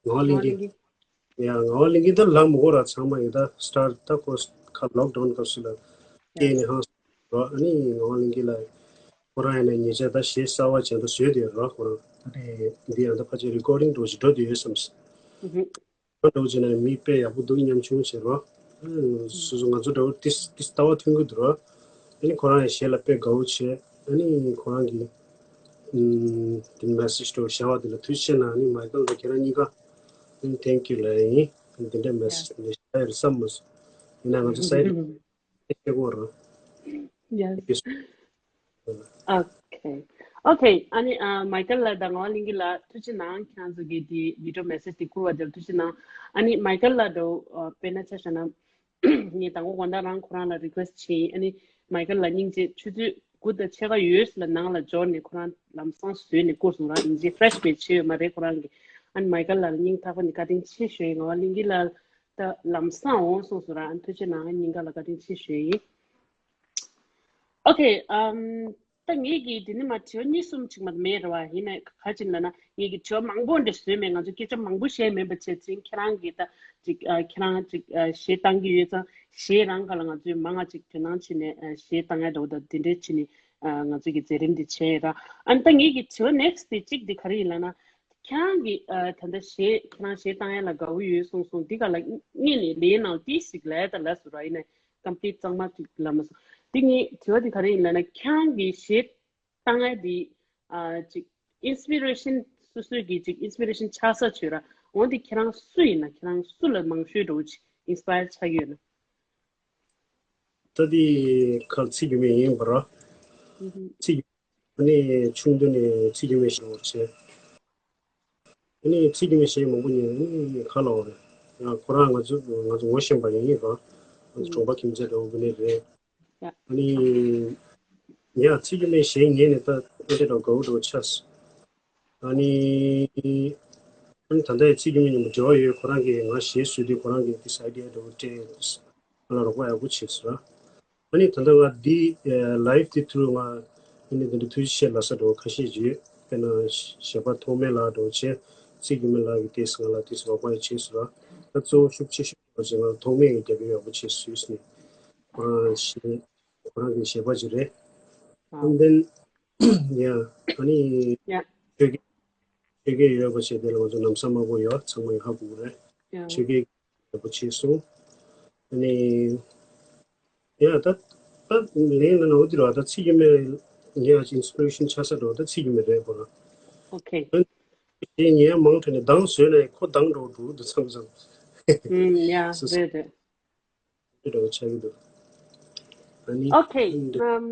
དབང་གླིང་གིས། ཡང་ངག་དབང་གླིང་གིས་ད་ལབ་མི་དགོས་ར། ཚང་མ་ཡིན་ད་སི་ཊར་ད་ཁོ་ཁ་ལོག་ཌའུན་སྐབས་སུ་ལ་སྐྱེས་ནས་ཧང་སང་ར། ཨ་ནི་ངག་དབང་གླིང་གིས་ལ་ཁོ་རང་ཡིན་ན་ཉེ་ཆར་ད་གཞས་གསར་བ་ཅན་ད་བཟོས་དེ་ར། ཁོ་རང་ཨ་ནི་འདི་ཡང་ད་ཕལ་ཆེར་རི་ཀོར་ཌིང་འགྲོ་ཅིག་འགྲོ་དེ་ཡོད་བསམ། འགྲོ་ཅིག་ན་མི་དཔེ་ཡག་པོ་འདུག་ཉམ་ཆུང་བྱེད་ར། སོ་སོ་ང་ཚོ་འདྲ་བོ་ཏིས་ཏིས་ལྟ་བ་མཐུན་གི་འདུག་ར། ཨ་ནི་ཁོ་རང་ཡང་གཞས་ལ་དཔེ་དགའ་བོ་བྱས། ཨ་ནི་ཁོ་རང་གི་ཨམ་དེ་མེ་སེཇ་དུ་བཞག་པ་དེ་ལ་ཐུགས་རྗེ་ཆེ་གནང་། ཨ་ནི་མའི་ཀལ་དང་ཁྱེད་རང་གཉིས་ཀ་ཨ་ནི་ཐེང་ཀིའུ་ལབ་ཡིན། ཨ་ནི་དེ་འདྲའི་མེ་སེཇ་དེ་འདྲ་བཞག་ཡོད་རེད་བསམ་མ་སོང་། ཡིན་ན་ང་ཚོ་སའི་ཌི་ཤེ་གོ་ར། Yes. Okay. Okay. ཨ་ནི་ཨ་མའི་ཀལ་ལགས་དང་ངག་དབང་གླིང་གིས་ལགས་ཐུགས་རྗེ་གནང་། ཁྱེད་རང་ཚོ་གིས་དེ་བི་ཌི་ཡོ་མེ་སེཇ་དེ་བསྐུར་བ་དེར་ཐུགས་རྗེ་གནང་། ཨ་ནི་མའི་ཀལ་ལགས་འདྲ་བོ་དཔེར་ན་ཆ་བཞག་ན། ངས་དང་པོ་དགོང་དག་རང་ཁོ་རང་ལ་རི་ཀུ་ཨེ་སི་ཊི་བྱས་ཡིན། ཨ་ནི་མའི་ཀལ་ལགས་སྙིང་རྗེ། ཆུ་ཚོད་དགུ་དང་ཕྱེད་ཀ་ཡོལ་ལ་ནང་ལ་འབྱོར་ནས་ཁོ་རང་ལམ་སང་བཟོས་ནས་བསྐུར་སོང་ར། ཡིན་གཅིག་ཕེ་རེ་ཤི་མེད་བྱས་ཡོད་མ་རེད་ཁོ་རང་གིས། ཨ་ནི་མའི་ཀལ་ལགས་ལ་སྙིང་ཐག་པ་ནས་བཀའ་དྲིན་ཆེ་ཞུ་ཡིན། ངག་དབང་གླིང་གིས་ལགས་ད་ལམ་སང་འོང་གསུངས་སོང་ར། ཨ་ནི་ཐུགས་རྗེ་གནང་། སྙིང་ཁ་ལ་བཀའ་དྲིན་ཆེ་ཞུ་ཡིན། Okay. ཨམ། ད་ངེད་ཀྱིས་དེ་ནི་མ་དྲི་བ་གཉིས་གསུམ་ཅིག་མ་མེད་རེད་བ། ཡིན་ནའི་ག་ཅིག་ལབ་ན་ངེད་ཀྱིས་དྲི་བ་མང་པོ་འདྲ་བཟོས་མེད། ང་ཚོ་སྐད་ཆ་མང་པོ་བཤད་མེད་པ་བྱས་ཙང་ཁྱེད་རང་གིས་ད་ཅིག་ཨ་ཁྱེད་རང་ཅིག་ཨ་གཞས་བཏང་གི་ཡོད་ཙང་གཞས་རང་ག་ལ་ང་ཚོས་མང་ང་ཅིག་དོ་སྣང་བྱས་ནས་ཨ་གཞས་བཏང་ཡ་འདྲ་བོ་དང་དེ་འདྲའི་བྱས་ནས་ཨ་ང་ཚོ་གི་མཛད་རིམ་འདི་བྱས་ཡོད་ར། ཨ་ནི་ད་ངེད་ཀྱིས་དྲི་བ་ནེག་སི་ཊི་དེ་གཅིག་དེ་ག་རེ་ཡིན་ལབ་ན། ཁྱེད་རང་གིས་ཨ་ད་ལྟ་གཞས་ཁྱེད་རང་གཞས་བཏང་ཡ་ལ་དགའ་བོ་ཡོད་གསུངས་སོང་། འདི་ག་ལ་སྔོན་ནས་ལས་ནང་ཏིས་ཞིག་ལས་ད་ལ་སུ་ར་ཡིན་ནའི། ཀམ་པི་ལིཊ་གཙང་མ་ཅིག་ལབ་མ་སོང་། འདི་ངའི་དྲི་བ་འདི་ག་རེ་ཡིན་ལབ་ན། ཁྱེད་རང་གིས་གཞས་བཏང་ཡ་འདི་ཨ་ཅིག་ཨིན་སི་པི་རེ་ཤན་སོ་སོའི་གི་ཅིག་ཨིན་སི་པི་རེ་ཤན་ཆགས་ས་བྱོས་ར། འོ་འདི་ཁྱེད་རང་སུ་ཡིན་ན། ཁྱེད་རང་སུ་ལ་མང་ཤོས་འདྲ་བོ་ཅིག་ཨིན་སི་པ་ཡར་ཆགས་ཡོད་ན། ད་འདི་ཁར་ཚིག་རྒྱུ་མེད་ཡིན་པ་ར། ཚིག་རྒྱུ་ནི་ཆུང་དུས་ནས་ཚིག་རྒྱུ་མེད་ཞིག་འོར་བྱས། ཨ་ནི་ཚིག་རྒྱུ་མེད་གཞས་མང་པོ་ཉན། ཨ་ནི་ཁ་ལ་འོ་རེད། ཡང་ཁོ་རང་ང་ཚོ་ང་ཚོ་ངོ་ཤེས་པ་ཡིན་ར། ང་ཚོ་གྲོང་པ་ཁྱིམ་མཚེས་འདྲ་བོ་ནི་རེད། ཨ་ནི་ཡང་ཚིག་རྒྱུ་མེད་གཞས་ཉན་ནས་ད་ཨེ་འདྲ་འདྲ་དགའ་བོ་འདྲ་བོ་ཆགས། ཨ་ནི་ཨ་ནི་ད་ལྟ་ཡང་ཚིག་རྒྱུ་མེད་མཉམ་པོ་འབྲེལ་བ་ཡོད། ཁོ་རང་གིས་ང་གཞས་བཟོས་དུས་ཁོ་རང་གིས་དེ་ཨའི་ཌི་ཡ་འདྲ་བོ་སྤྲད། ང་ལ་རོགས་པ་ཡག་པོ་བྱས་སོང་ར། ཨ་ནི་ད་ལྟ་ང་འདི་ལའེབ་འདི་ཐུ་རུ་ང་ཨ་ནི་འདི་འདྲ་ཐུགས་རྗེ་ཆེ་ལབ་ས་འདྲ་བོ་ཁ་ཤས་ཅིག་ཡོད། དཔེར་ན་གཞས་པ་ཐོགས་མེད་ལགས་འདྲ་བོ་བྱས། ཚིག་རྒྱུ་མེད་ལགས་ཀྱིས་ཏོག་ཙམ་ང་ལ་ཏོག་ཙམ་རོགས་པ་ཡང་བྱས་སོང་ར། ད་གཙོ་བོ་ཤུགས་ཆེ་ཤོས་འདྲ་བོ་ཅིག་ང་ལ་ཐོགས་མེད་ཀྱིས་རྒྱབ་སྐྱོར་ཡག་པོ་བྱས་སོང་ཟེར་ནས། ཁོ་རང་གཞས་ཁོ་རང་གི་གཞས་པ་ཅིག་རེད། And then yeah, ཨ་ནི་ཡ་ཆོས་སྐད་ཆོས་སྐད་ཡོད་པ་བྱས། དེ་ལ་ང་ཚོ་ལམ་སང་དམའ་པོ་ཡོད། ཚང་མ་ཡང་ཧ་གོ་གི་རེད། ཡ་ཆོས་སྐད་ཡག་པོ་བྱས་སོང་། ཨ་ནི་ཡ་ད་ད་ལན་ན་ན་འོ་དེ་རེད་བ། ད་ཚིག་རྒྱུ་མེད་ཡ་ཨིན་སི་པི་རེ་ཤན་ཆགས་ས་འདྲ་བོ་ད་ཚིག་རྒྱུ་མེད་རེད་ཁོ་རང་། Okay. ད་དེ་ཉན་མང་དྲགས་ནས་གདངས་བཟོས་ནས་ཁོ་གདངས་འདྲ་བོ་འགྲོ་གི་འདུག་མཚམས་མཚམས། ཡ་སོ་སོ་རེད་རེད། འདྲ་བོ་ཆགས་ཀྱི་འདུག་ཨ་ནི་Okay. འདི་ཨམ།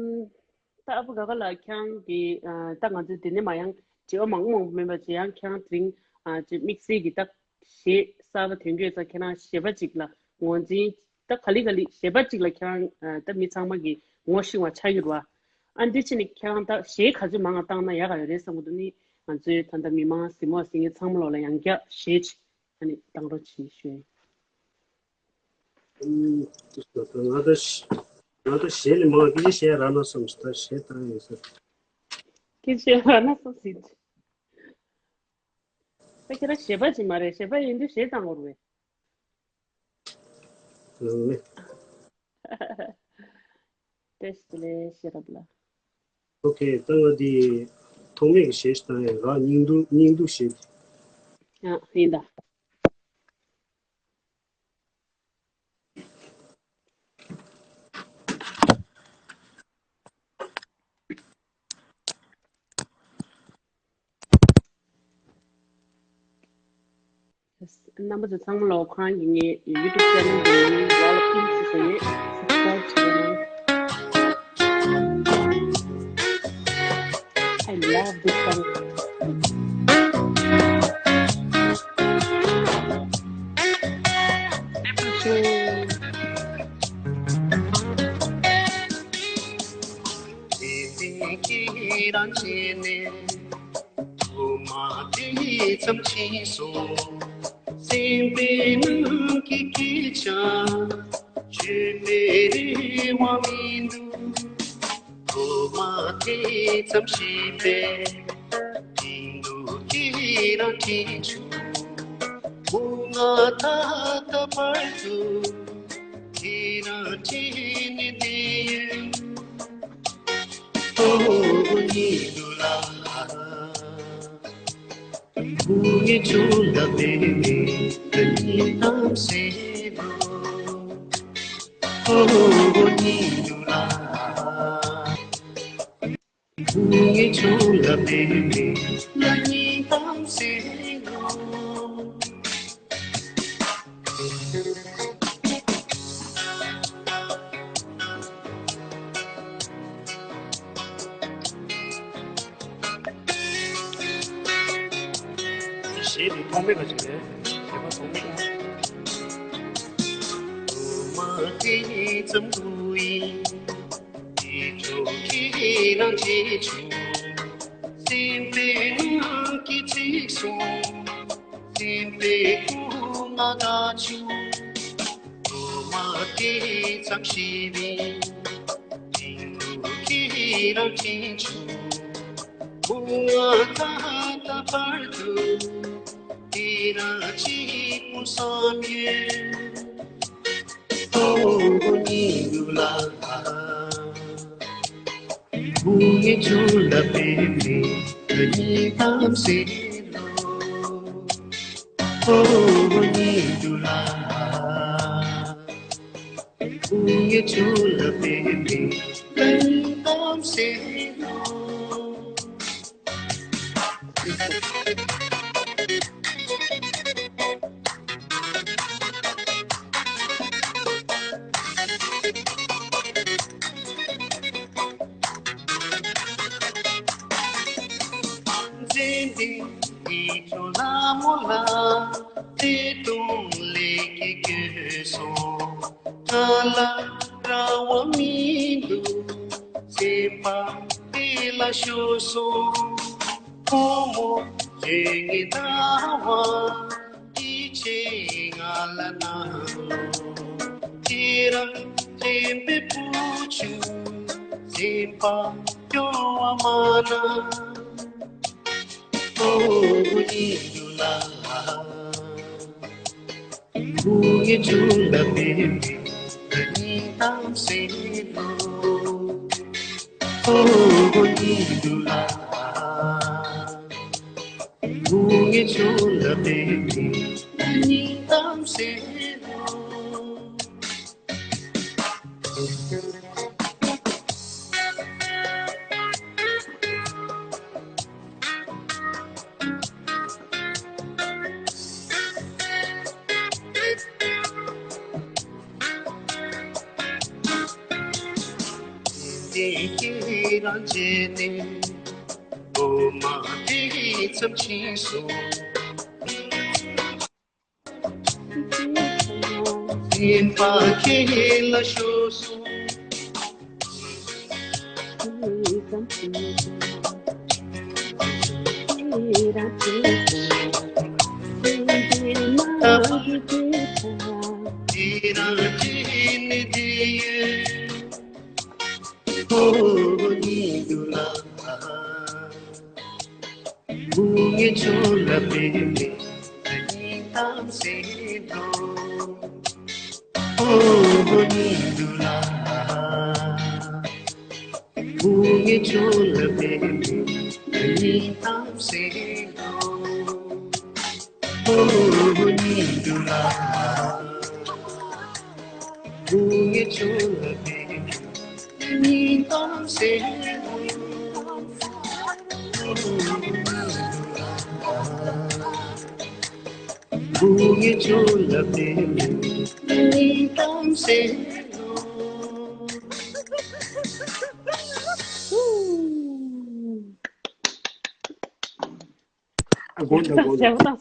ད་ཨ་བུ་ག་ག་ལགས་ཁྱེད་རང་གི་ཨ་ད་ང་ཚོས་དེ་ནས་མ་ཡང་དྲི་བ་མང་པོ་མང་པོ་མེད་པ་བྱས། ཡང་ཁྱེད་རང་དེ་རིང་ཨ་ཅིག་དམིགས་བསལ་གྱི་ད་གཞས་གསར་པ་ཐོན་གྱི་ཡོད་ཙང་། ཁྱེད་རང་གཞས་པ་ཅིག་ལ་ངོས་འཛིན། ད་ག་ལེ་ག་ལེ་གཞས་པ་ཅིག་ལ་ཁྱེད་རང་ཨ་ད་མི་ཚང་མ་གིས་ངོ་ཤེས་པ་ཆགས་ཡོད་རེད་བ། ཨ་འདི་ཕྱིན་ནས་ཁྱེད་རང་ད་གཞས་ག་ཚོད་མང་བ་བཏང་ན་ཡག་ག་ཡོད་རེད་བསམ་གྱི་འདུག་ནི་ང་ཚོའི་ད་ལྟ་མི་མང་གཟིགས་མོ་གཟིགས་མཁན་ཚང་མ་ལོག་ལ་ཡང་བསྐྱར་གཞས་ཅིག་ཨ་ནི་བཏང་རོགས་བྱེད་ཞུ་ཡིན། ང་ད་ང་ད་གཞས་ལས་མང་བ་སྐད་ཆ་བཤད་རག་ན་བསམ་སོང་། ད་གཞས་བཏང་ཡིན་ཟེར། སྐད་ཆ་རག་ན་བསམ་སྲིད། ད་ཁྱེད་རང་གཞས་པ་ཅིག་མ་རེད། གཞས་པ་ཡིན་དུས་གཞས་བཏང་དགོས་རེད། ལགས་ལེ། བཀྲ་ཤིས་བདེ་ལེགས་ཤེས་རབ་ལགས། Okay. ད་ང་འདི་ཐོག་མེད་ཀྱི་གཞས་ཤིག་བཏང་ཡ་རག་སྙིང་སྡུག་སྙིང་སྡུག་གཞས། ཡ་ཡིན་ད། རྣམ་པ་ཚོ་ཚང་མ་ལོ་ཁོ་རང་གི་ངའི་ཡུ་ཊུབ་ཅེ་ནལ་འདི་ལ་ལ་ཕིན་ཅི་ཟེར་ཡོད། Subscribe་བྱེད་རོགས། I love this song. ཐོག་མ་དེ་ཙམ་ཕྱིན་སོང་། སེམས་པའི་ནང་གི་སྐད་ཆ་བརྗོད་པའི་རེ་བ་མི་འདུག་ཐོག་མ་དེ་ཙམ་ཤེས་པའི་མི་འདུག་ཁྱེད་རང་དྲིན་ཆུང་། བུ་ང་ད་ལྟ་བར་དུ་ཁྱེད་རང་དྲིན་ནི་འདི་ཡོད། ཨོ་ཉི་དུ་ལ། བུ་ངའི་ཆུང་ལ་བེ་བེ་ད་ཉིན་དམ་སེ་ལོ། ཨོ་ཉི་དུ་ལ། བུ་ངའི་ཆུང་ལ་བེ་བེ་ད་ཉིན་དམ་སེ་ལོ། གཞས་འདི་ཐོགས་མེད་པ་ཅིག་རེད། གཞས་པ་ཐོགས་མེད་པ། མ་དེ་ཙམ་དུ་ཡིན། དེ་ཚོ་ཁྱེད་རང་བྱེད་ཆུང་། སེམས་པའི་ནང་གི་ཚིག་སོང་། སེམས་པའི་ཁུག་མ་དགའ་བྱུང་། ལོ་མ་དེ་ཙམ་ཞིག་རིང་། དེང་དུ་ཁྱེད་རང་དྲིན་ཆུང་། བུ་ང་ད་ལྟ་བར་དུ་དེ་རང་གཅིག་པུ་བསམ་ཡོད། ཨོ་ཉི་དུ་ལ། བུ་ངའི་ཆུང་ལ་བེ་བེ་ད་ཉིན་དམ་སེ་ལོ། ཨོ་ཉི་དུ་ལ། བུ་ངའི་ཆུང་ལ་བེ་བེ་ད་ཉིན་དམ་སེ་ལོ། མཛེས་ལྡན་གྱི་ཁྱོད་ལ་མོ་ལ་བརྩེ་དུང་ལས་ཀྱི་སྐྱོ་སོང་། ང་ལ་ར་བ་མི་འདུག་སེམས་པ་དེ་ལ་ཤོར་སོང་། བུ་མོ་ཁྱེད་ངའི་ཟླ་བ། འདི་ཕྱི་ང་ལ་གནང་ལོ། ཁྱེད་རང་དྲན་པའི་བུ་ཆུང་། སེམས་པ་སྐྱོ་བ་མ་གནང་། ཨོ་ཉི་དུ་ལ། བུ་ངའི་ཆུང་ལ་བེ་བེ་ད་ཉིན་དམ་སེ་ལོ། ཨོ་ཉི་དུ་ལ། བུ་ངའི་ཆུང་ལ་བེ་བེ་ད་ཉིན་དམ་སེ་ལོ། དེ་ཁྱེད་རང་བྱས་ཏེ། ལོ་མ་དེ་ཙམ་ཕྱིན་སོང་། སེམས་པ་ཁྱེད་ལ་ཤོར་སོང་། དེ་རང་བྱས་ནས་བསྡད་ཡོད། ཨོ་ཉི་དུ་ལ། བུ་ངའི་ཆུང་ལ་བེ་བེ་ད་ཉིན་དམ་སེ་ལོ། ཨོ་ཉི་དུ་ལ། བུ་ངའི་ཆུང་ལ་བེ་བེ་ད་ཉིན་དམ་སེ་ལོ། ཨོ་ཉི་དུ་ལ། བུ་ངའི་ཆུང་ལ་བེ་བེ་ད་ཉིན་དམ་སེ་ལོ། བུ་ངའི་ཆུང་ལ་བེ་བེ་ད་ཉིན་དམ་སེ་ལོ། ཨ་དགོངས་དག་དགོངས་དག་ཡག་པོ་བཏང་།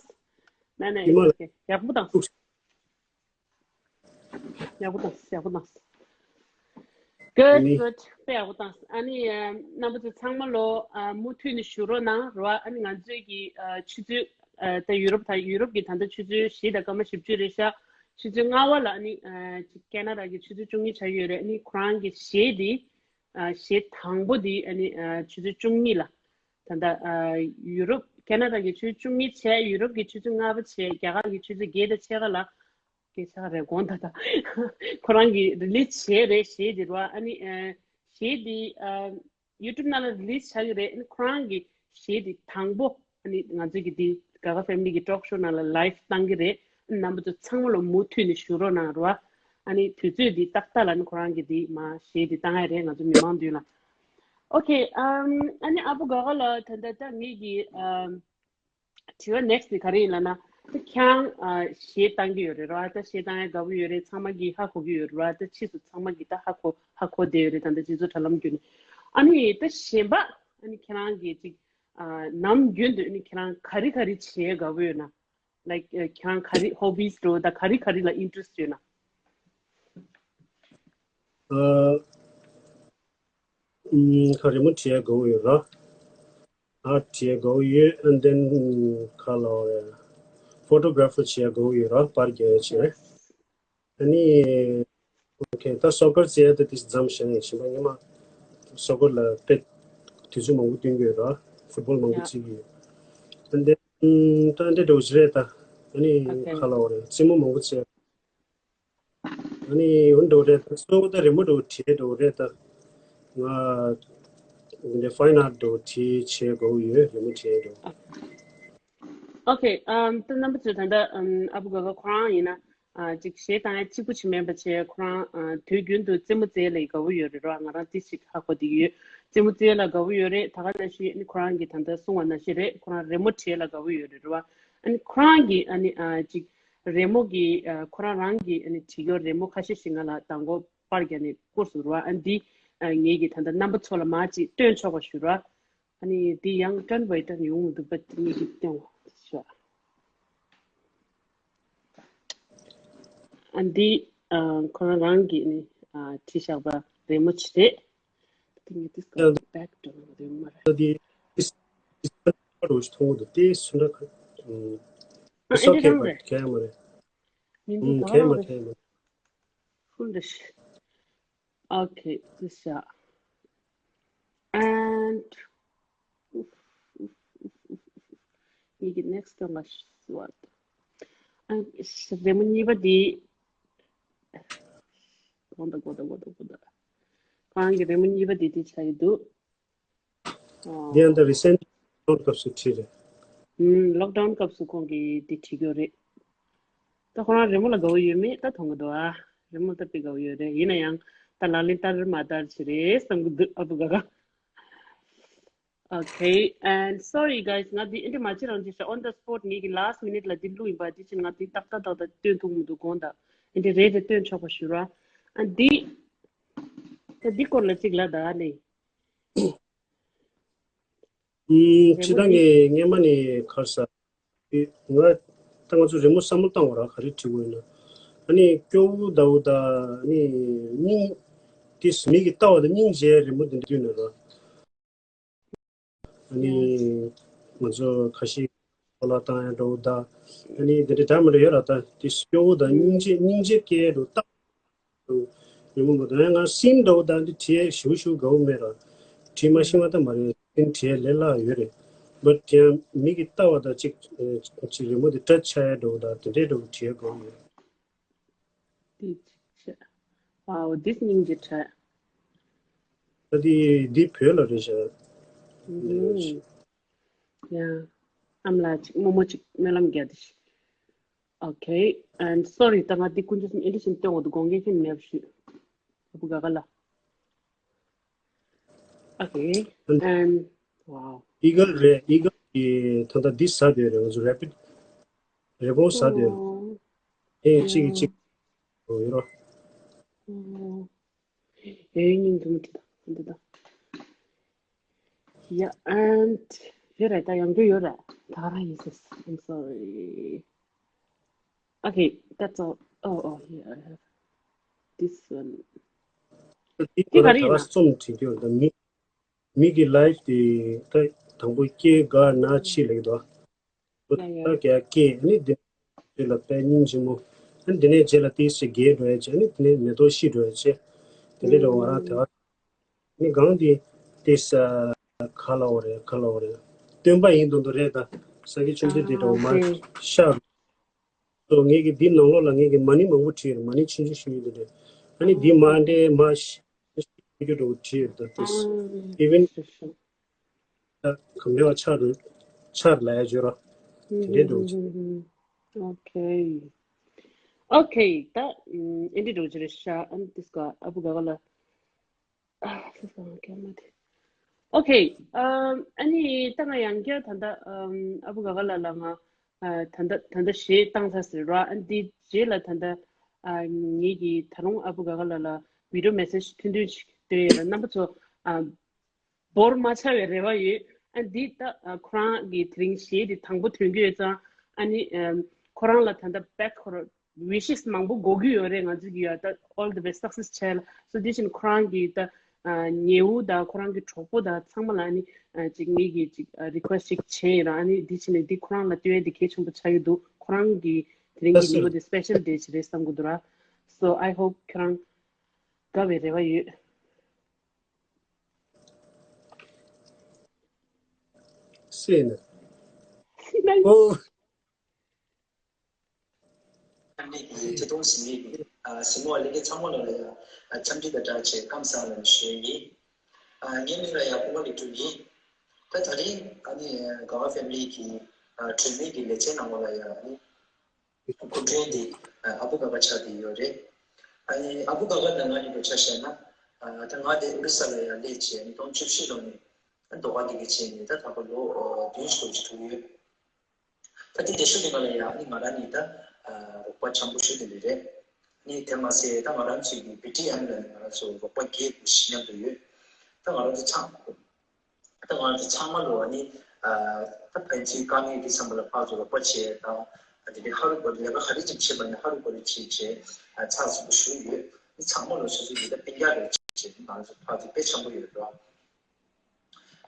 ནས་ནས་ཉི་མ་ལ་ཡག་པོ་བཏང་། ཡག་པོ་བཏང་། ཡག་པོ་བཏང་། Good, ནི་good. དཔེ་ཡག་པོ་བཏང་། ཨ་ནི་ཨ་རྣམ་པ་ཚོ་ཚང་མ་ལོ་ཨ་མུ་མཐུད་ནས་བཞུགས་རོགས་གནང་རོགས། ཨ་ནི་ང་ཚོའི་གི་ཨ་ཆུ་ཚོད་ཨ་ད་ཡུ་རོབ་དང་ཡུ་རོབ་གི་ད་ལྟ་ཆུ་ཚོད་བཞི་དང་སྐར་མ་བཞི་བཅུ་རེད་ཤག་ཆུ་ཚོད་ལྔ་པ་ལ་ཨ་ནི་ཨ་ཅིག་ཁེ་ན་ཌ་གི་ཆུ་ཚོད་བཅུ་གཉིས་ཆགས་ཡོད་རེད། ཨ་ནི་ཁོ་རང་གི་གཞས་འདི་ཨ་གཞས་དང་པོ་འདི་ཨ་ནི་ཨ་ཆུ་ཚོད་བཅུ་གཉིས་ལ། ད་ལྟ་ཨ་ཡུ་རོབ་ ཁེ་ན་ཌ་གི་ཆུ་ཚོད་བཅུ་གཉིས་བྱས། ཡུ་རོབ་ཀྱི་ཆུ་ཚོད་ལྔ་པ་བྱས། རྒྱ་གར་གྱི་ཆུ་ཚོད་བརྒྱད་དང་ཕྱེད་ཀ་ལ། སྐད་ཆ་རེ་དགོངས་དག་ད། ཁོ་རང་གིས་རི་ལི་ཛི་བྱས་རེད་གཞས་དེ་རེད་བ། ཨ་ནི་ཨ་གཞས་དེ་ཨ་ཡུ་ཊུབ་ནང་ལ་རི་ལི་ཛི་བྱ་གི་རེད། ཨ་ནི་ཁོ་རང་གི་གཞས་དེ་དང་པོ་ཨ་ནི་ང་ཚོའི་གི་དེ་ག་ག་ཕེ་མི་ལི་གི་ཊོག་ཤོ་ནང་ལ་ལའིབ་བཏང་གི་རེད། ཨ་ནི་རྣམ་པ་ཚོ་ཚང་མ་ལ་མུ་མཐུད་ནས་ཞུ་རོགས་གནང་རེད་བ། ཨ་ནི་དུས་ཚོད་དེ་ཏག་ཏག་ལ་ཨ་ནི་ཁོ་རང་གི་དེ་མ་གཞས་དེ་བཏང་ཡ་རེད། ང་ཚོ་མི་མང་མདུན་ལ། ཨོ་ཁེ། ཨམ་ཨ་ནི་ཨ་བུ་ག་ག་ལ་ད་ལྟ་ད་ངེད་ཀྱི་ཨམ་དྲི་བ་ནེག་སི་ཊི་དེ་ག་རེ་ཡིན་ལབ་ན། ད་ཁྱེད་རང་ཨ་གཞས་བཏང་གི་ཡོད་རེད་ར། ད་གཞས་བཏང་ཡ་དགའ་པོ་ཡོད་རེད། ཚང་མ་གིས་ཧ་གོ་གི་ཡོད་རེད་ར། ད་ཕྱིས་སུ་ཚང་མ་གིས་ད་ཧ་གོ་ཧ་གོ་བསྡད་ཡོད་རེད། ད་ལྟ་སྤྱི་ཚོགས་དྲ་ལམ་བརྒྱུད་ནས། ཨ་ནི་ད་གཞན་པ་ཨ་ནི་ཁྱེད་རང་གིས་ཅིག་ཨ་ནམ་རྒྱུན་དུ་ཨ་ནི་ཁྱེད་རང་ག་རེ་ག་རེ་བྱེད་དགའ་པོ་ཡོད་ན། ལའིཀ་ཨ་ཁྱེད་རང་ག་རེ་ཧོ་བིས་འགྲོ་ད་ག་རེ་ག་རེ་ལ་ཨིན་ཊི་རེ་སི་ཊི་ཡོད་ན། ཨ། ཨུམ། ཁ་རི་མོ་བྲིས་དགའ་བོ་ཡོད་ར། ཨར་བྲིས་དགའ་བོ་ཡོད། ཨན་དེན་ཁ་ལ་ཨོ་ཡ། ཕོ་ཊོ་གྷ་ར་ཕར་བྱས་དགའ་བོ་ཡོད་ར། པར་རྒྱག་ཡ་བྱས། ཨ་ནི། ཨོ་ཁེ། ད་སོ་ཀར་རྩེ་ཡ་ད་དེ་འཛམ་ཞང་ཡིན་ཞིང་པ་ཉི་མ། སོ་ཀར་ལ་དཔེ་དུས་ཚོད་མང་པོ་སྟོན་གྱི་ཡོད་ར། ཕུཊ་བོལ་མང་པོ་རྩེ་གི་ཡོད། ཨན་དེན་ད་འདྲ་འདྲ་བོ་ཞིག་རེད་ད། ཨ་ནི་ཨོ་ཁེ། ཁ་ལ་ཨོ་རེད། རྩེད་མོ་མང་པོ་རྩེ། ཨ་ནི་འོན་འགྲོ་རེད་ད། གཙོ་བོ་ད་རི་མོ་འགྲོ་བྲིས་འགྲོ་རེད་ད། ང་འདི་ཕའིན་ཨར་འགྲོ་བྲིས་བྱེད་དགོས་ཡོད། རི་མོ་བྲིས་འགྲོ། ཨོ་ཁེ། ཨམ་ད་རྣམ་པ་ཚོས་ད་ལྟ་ཨམ་ཨ་བུ་ག་ག་ཁོ་རང་ཡིན་ན་ཨ་ཅིག་གཞས་བཏང་ཡ་གཅིག་པུ་ཅིག་མིན་པ་བྱས། ཁོ་རང་ཨ་དུས་རྒྱུན་དུ་རྩེད་མོ་རྩེ་ལ་དགའ་བོ་ཡོད་རེད་ར། ང་རང་དེ་ཞིག་ཧ་གོ་བསྡད་ཀྱི་ཡོད། རྩེད་མོ་རྩེ་ལ་དགའ་བོ་ཡོད་རེད། ད་ག་ནང་བཞིན་ཨ་ནི་ཁོ་རང་གིས་ད་ལྟ་གསུངས་པ་ནང་བཞིན་རེད། ཁོ་རང་རི་མོ་བྲིས་ལ་དགའ་བོ་ཡོད་རེད་ར། ཨ་ནི་ཁོ་རང་གིས་ཨ་ནི་ཨ་ཅིག་རི་མོ་གི་ཨ་ཁོ་རང་རང་གི་ཨ་ནི་བྲིས་ཡོད་རི་མོ་ཁ་ཤས་ཤིག་ང་ལ་མདང་དགོང་པར་རྒྱག་ནས་བསྐུར་སོང་ར། ཨ་འདི་ཨ་ངེད་ཀྱིས་ད་ལྟ་རྣམ་པ་ཚོ་ལ་མར་ཅིག་སྟོན་ཆོག་པ་ཞུ་ར། ཨ་ནི་འདི་ཡང་སྟོན་པ་ཡི་སྟོན་ཡོང་མི་འདུག་པ། ངེད་ཀྱིས་སྟོན་ཞུ། ཨ་འདི་ཨ་ཁོ་རང་རང་གི་ཨ་ནི་ཨ་བྲིས་བཞག་པ་རི་མོ་ཅིག་རེད། འདི་ངས་འདི་སྐབས་བེག་ཏུ་འདི་མ་རེད། འདི་འདི་འདི་འདི་མཐོང་གི་འདུག་དེ་སུ་འདྲ་ག་ཨ། It's okay, but གལ་མ་རེད། ཡིན་འདི་ཨུམ། ག་གལ་མ་རེད། གལ་མ་རེད། Foolish. Okay, this shot. And you get next one. What? And རི་མོ་གཉིས་པ་འདི། གོང་དང་གོང་དང་གོང་དང་གོང་དང་། ཁོ་རང་གི་རི་མོ་གཉིས་པ་འདི་འདི་ཆགས་ཀྱི་འདུག་འདི་ཡང་ད་རི་སེན་ཊི་ལོག་ཌའུན་སྐབས་སུ་བྲིས་རེད། ཨུམ། ལོག་ཌའུན་སྐབས་སུ་ཁོང་གིས་འདི་བྲིས་ཡོད་རེད། ད་ཁོ་རང་རི་མོ་ལ་དགའ་བོ་ཡོད་མེད་ད་མཐོང་གི་འདུག་ཨ། རི་མོ་ད་དཔེ་དགའ་བོ་ཡོད་རེད། ཡིན་ན་ཡང་ད་ལག་ལེན་བསྟར་མ་བསྟར་ཅིག་རེད་བསམ་གི་འདུག་ཨ་བུ་ག་ག Okay, and sorry guys, ང་འདི་ཨེ་འདྲ་མ་བྱེད་རང་བྱེད་ཤག on the spot ངེད་ཀྱི་last minute ལ་འདི་བླུགས་ཡིན་པ། འདི་ཕྱིན་ང་འདི་ཏག་ཏག་ཏག་ཏག་སྟོན་ཐུབ་མི་འདུག་དགོངས་དག་ཨེ་འདྲ་རེ་རེ་སྟོན་ཆོག་པ་ཞུ་ར། ཨ་འདི། ད་འདི་སྐོར་ལ་ཅིག་ལབ་དང་ཨ་ནི། ཨུམ། སྤྱིར་བཏང་གི་སྔོན་མ་ནས་ག་རེ་ཟ། ང་ད་ང་ཚོ་རི་མོ་བསམ་བློ་བཏང་བ་ར། ག་རེ་བྲིས་དགོས་ཡིན་ན། ཨ་ནི་སྐྱོ་བོ་ཟླ་བོ་དང་ཨ་ནི་སྙིང་། དེ་མིག་གིས་ལྟ་བ་དང་སྙིང་རྗེ་རི་མོ་འདི་འདྲ་བྲིས་ན་ར། ཨ་ནི་ང་ཚོ་ཁ་ཤས་གོ་ལ་བཏང་ཡ་འདྲ་བོ་དང་། ཨ་ནི་འདི་འདྲ་འདྲ་མི་འདྲ་ཡོད་ར། ད་དེ་སྐྱོ་བོ་དང་སྙིང་རྗེ་སྙིང་རྗེ་སྐྱེ་འགྲོ་ད། ཉོན་མོངས་པ་དང་ཡང་ང་སིན་འདྲ་བོ་དང་འདི་བྲིས་ཞུ་ཞུ་དགའ་བོ་མེད་ར། བྲིས་མ་ཤེས་པ་ད་མ་རེད། སིན་བྲིས་ལས་སླ་ཡོད་རེད། བཊ་ཡང་མིག་གིས་ལྟ་བ་དང་གཅིག་གཅིག་རི་མོ་དེ་སྐྲ་ཆགས་ཡ་འདྲ་བོ་དང་དེ་འདྲའི་འདྲ་བོ་བྲིས་དགའ་བོ་ཡོད། དེ་ཅིག་བྱས། Wow, this སྙིང་རྗེ་དྲགས། ད་འདི་འདི་བོད་ལ་རེད་ཤག་ཨུམ། ཡང་ཨ་མ་ལགས་ཅིག་རྨོ་མོ་ཅིག་སྨོན་ལམ་རྒྱག་དེ་ཤིག Okay, and sorry, ད་ང་འདི་ཀུན་སྤྱོད་སེམས་ཨེ་འདྲ་ཞིག་སྟོན་འོང་དུ་དགོངས་འགལ་ཁྱོན་མེད་པ་ཞུ། ཨ་བུ་ག་ག་ལ། Okay, and wow. ཨི་གལ་རེད། ཨི་གལ་གྱི་ད་ལྟ་འདི་ཟ་བསྡད་རེད། ང་ཚོ་རེ་པིཊ་རེ་བོང་ཟ་བསྡད་རེད། ཨོ། ཨེ་གཅིག་གིས་གཅིག་ཡོད་རོ། ཨོ། ཡོད་སྙིང་འདུག་མི་འདུག་ད་འདི་ད། Yeah, and ཡོད་རེད་ད། ཡང་འདྲ་ཡོད་རེད། ད་རང་ཡིན་ཟེར། I'm sorry. Okay, that's all. Oh, oh, yeah, I have this one. འདི་ཁོ་རང་ད་ག་རྩོམ་བྲིས་རྒྱུ་ད། མི་མི་གི་ལའིབ་དེ་ད་དང་པོ་སྐྱེ་རྒ་ན་འཆི་ལེགས་དོ། ད་ཡ་ཡ། རྒྱ་སྐད་ནི་འདི་རྗེས་ལ་དཔལ་སྙིང་རྗེ་མོ། ཨ་འདི་ནས་རྗེས་ལ་ཏིས་ཞེ་རྒྱས་འགྲོ་ཡ་བྱས། ནི་འདི་ནས་མེ་ཏོག་ཤི་འགྲོ་ཡ་བྱས། དེ་འདྲའི་འགྲོ་བ་རང་དེ་བ། ནི་གང་དེ་ཏིས་ག་ལ་འོ་རེད། ག་ལ་འོ་རེད། སྟོན་པ་ཡིན་མདོག་མདོག་རེད་ད། ས་དགེ་བཅོམ་ལྡན་འདས་འདྲ་བོ་མར་ཤར། སོ་ངེད་ཀྱི་འདི་ནང་ལོགས་ལ་ངེད་ཀྱི་མ་ཎི་མང་པོ་བྲིས་ཡོད། མ་ཎི་ཆུང་ཆུང་ཞིག་ཡོད་དེ་འདྲ། ཨ་ནི་འདི་མར་འདྲེ་མར་ཤར་རྒྱུ་འདྲ་བོ་བྲིས་ཡོད་ད་དེ། ཨིབ་ཨིན་ད་གམ་ཡོ་ཆར་ཆར་ལ་ཡ་བརྗོད་ར་དེ་འདྲའི་འདྲ་བོ་བྱས། ཨོ་ཁེ། ཨོ་ཁེ། ད་ཨིན་འདྲའི་འདྲ་བོ་བྱས་རེད་ཤག་ཨ་ནི་དེ་སྐབས་ཨ་བུ་ག་ག་ལ། ཨ་ཨོ་ཁེ། ཨ་ཨ་ནི་ད་ང་ཡང་བསྐྱར་ད་ལྟ་ཨ་ཨ་བུ་ག་ག་ལ་ལ་ང་ཨ་ད་ལྟ་ད་ལྟ་གཞས་བཏང་ཚར་ཟེར་ར། ཨ་འདི་རྗེས་ལ་ད་ལྟ་ཨ་ངེད་ཀྱིས་ད་རུང་ཨ་བུ་ག་ག་ལ་ལ་བི་ཌི་ཡོ་མེ་སེཇ་ཐུང་ཐུང་ཞིག་སྟོན་ཡོད་ལ། རྣམ་པ་ཚོ་ཨ་འབོར་མ་ཆག་པའི་རེ་བ་ཡོད། ཨ་འདི་ད་ཨ་ཁོ་རང་གི་དེ་རིང་གཞས་དེ་དང་པོ་ཐོན་གྱི་ཡོད་ཙང་། ཨ་ནི་ཨ་ཁོ་རང་ལ་ད་ལྟ་བེག་ཁོ་རང་ཝི་ཤེས་མང་པོ་དགོས་ཀྱི་ཡོད་རེད། ང་ཚོ་གི་ཡ་ད་all the best, success བྱས་ལ། སོ་དེ་བཞིན་ཁོ་རང་གི་ད་ཨ་ཉེ་བོ་དང་ཁོ་རང་གི་གྲོགས་པོ་དང་ཚང་མ་ལ་ཨ་ནི་ཨ་ཅིག་ངེད་ཀྱིས་ཅིག་ཨ་རི་ཁུ་ཨེ་སི་ཊི་ཅིག་བྱས་ཡིན་ར། ཨ་ནི་དེ་བཞིན་ནས་འདི་ཁོ་རང་ལ་སྟོན་ཡ་དེ་གལ་ཆེན་པོ་ཆགས་ཀྱི་འདུག་ཁོ་རང་གི་དེ་རིང་གི་ཉིན་མོ་དེ་སི་པེ་ཤལ་ཌེ་ཅིག་རེད་བསམ་གྱི་འདུག་ར། So I hope ཁྱོད་རང་དགའ་བའི་རེ་བ་ཡོད། སེ་ན། སེ་ན། ཨོ། ཁམས་ནས་ཀྱི་ཁྲི་སྟོང་ཟིན་མི་གཟིགས་མོ་བ་ལྷན་རྒྱས་ཚང་མ་ལ་ཡང་འཚམས་འདྲི་དང་སྦྲགས་བྱས་ཁམས་བཟང་ལ་ཞུ་ཡི་ཡིན། ངའི་མིང་ལ་ཡང་ཀུན་དགའ་ལེགས་གྲུབ་ཡིན། ད་ད་རིང་ཨ་ནི་ག་བ་ཕེ་མི་ལི་གི་གྲོས་མོལ་གྱི་ལེ་ཚན་ནང་ལོགས་ལ་ཡང་ཨ་ནི་སྐུ་མགྲོན་དེ་ཨ་བུ་ག་ག་ཆགས་བསྡད་ཡོད་རེད། ཨ་ནི་ཨ་བུ་ག་ག་དང་ང་གཉིས་པོ་ཆ་བཞག་ན་ད་ང་དེ་ཨོ་རི་ས་ལ་ཡང་སླེབས་བྱས་ཨ་ནི་གཏོང་ཆུ་བཞི་ལོ་ནས་ཨ་ནི་ལྡོག་པ་འདི་ག་བྱས་ནས་ད་ད་བར་ལོ་བདུན་ཞིག་ལོ་ཅིག་ཐུག་ཡོད། ད་དེ་འདྲ་ཞུ་དེ་ག་ལ་ཡ་ཨ་ནི་ང་རང་ནི་ད་རོགས་པ་འཆམ་པོ་ཞུ་དེ་འདྲ་རེད། ཨ་ནི་དེ་མ་ཟད་ད་ང་རང་ཚོའི་གི་བི་ཊི་ཨེམ་ལ་ནི་ང་རང་ཚོ་རོགས་པ་བརྒྱད་དགུ་ཞིག་མཉམ་དུ་ཡོད། ད་ང་རང་ཚོ་ཚང་ད་ང་རང་ཚོ་ཚང་མ་ལོ་ཨ་ནི་ད་ཕན་ཚུན་དཀའ་ངལ་གྱི་བསམ་པ་ལ་ཕར་ཚུར་རོགས་པ་བྱས་དང་དེ་འདྲའི་ཧ་རུ་གོ་རུ་ལས་ཀ་ག་རེ་ཅིག་བྱེད་པ་ནི་ཧ་རུ་གོ་རུ་བྱེད་བྱས་ཚགས་ཚུད་པོ་ཞུ་ཡོད། ཨ་ནི་ཚང་མ་ལོ་སོ་སོ་གི་ད་སྤུན་ཀྱག་རེ་བྱས་ང་རང་ཚོ་ཕར་ཚུར་དཔེ་འཆམ་པོ་ཡོད་འགྲོ།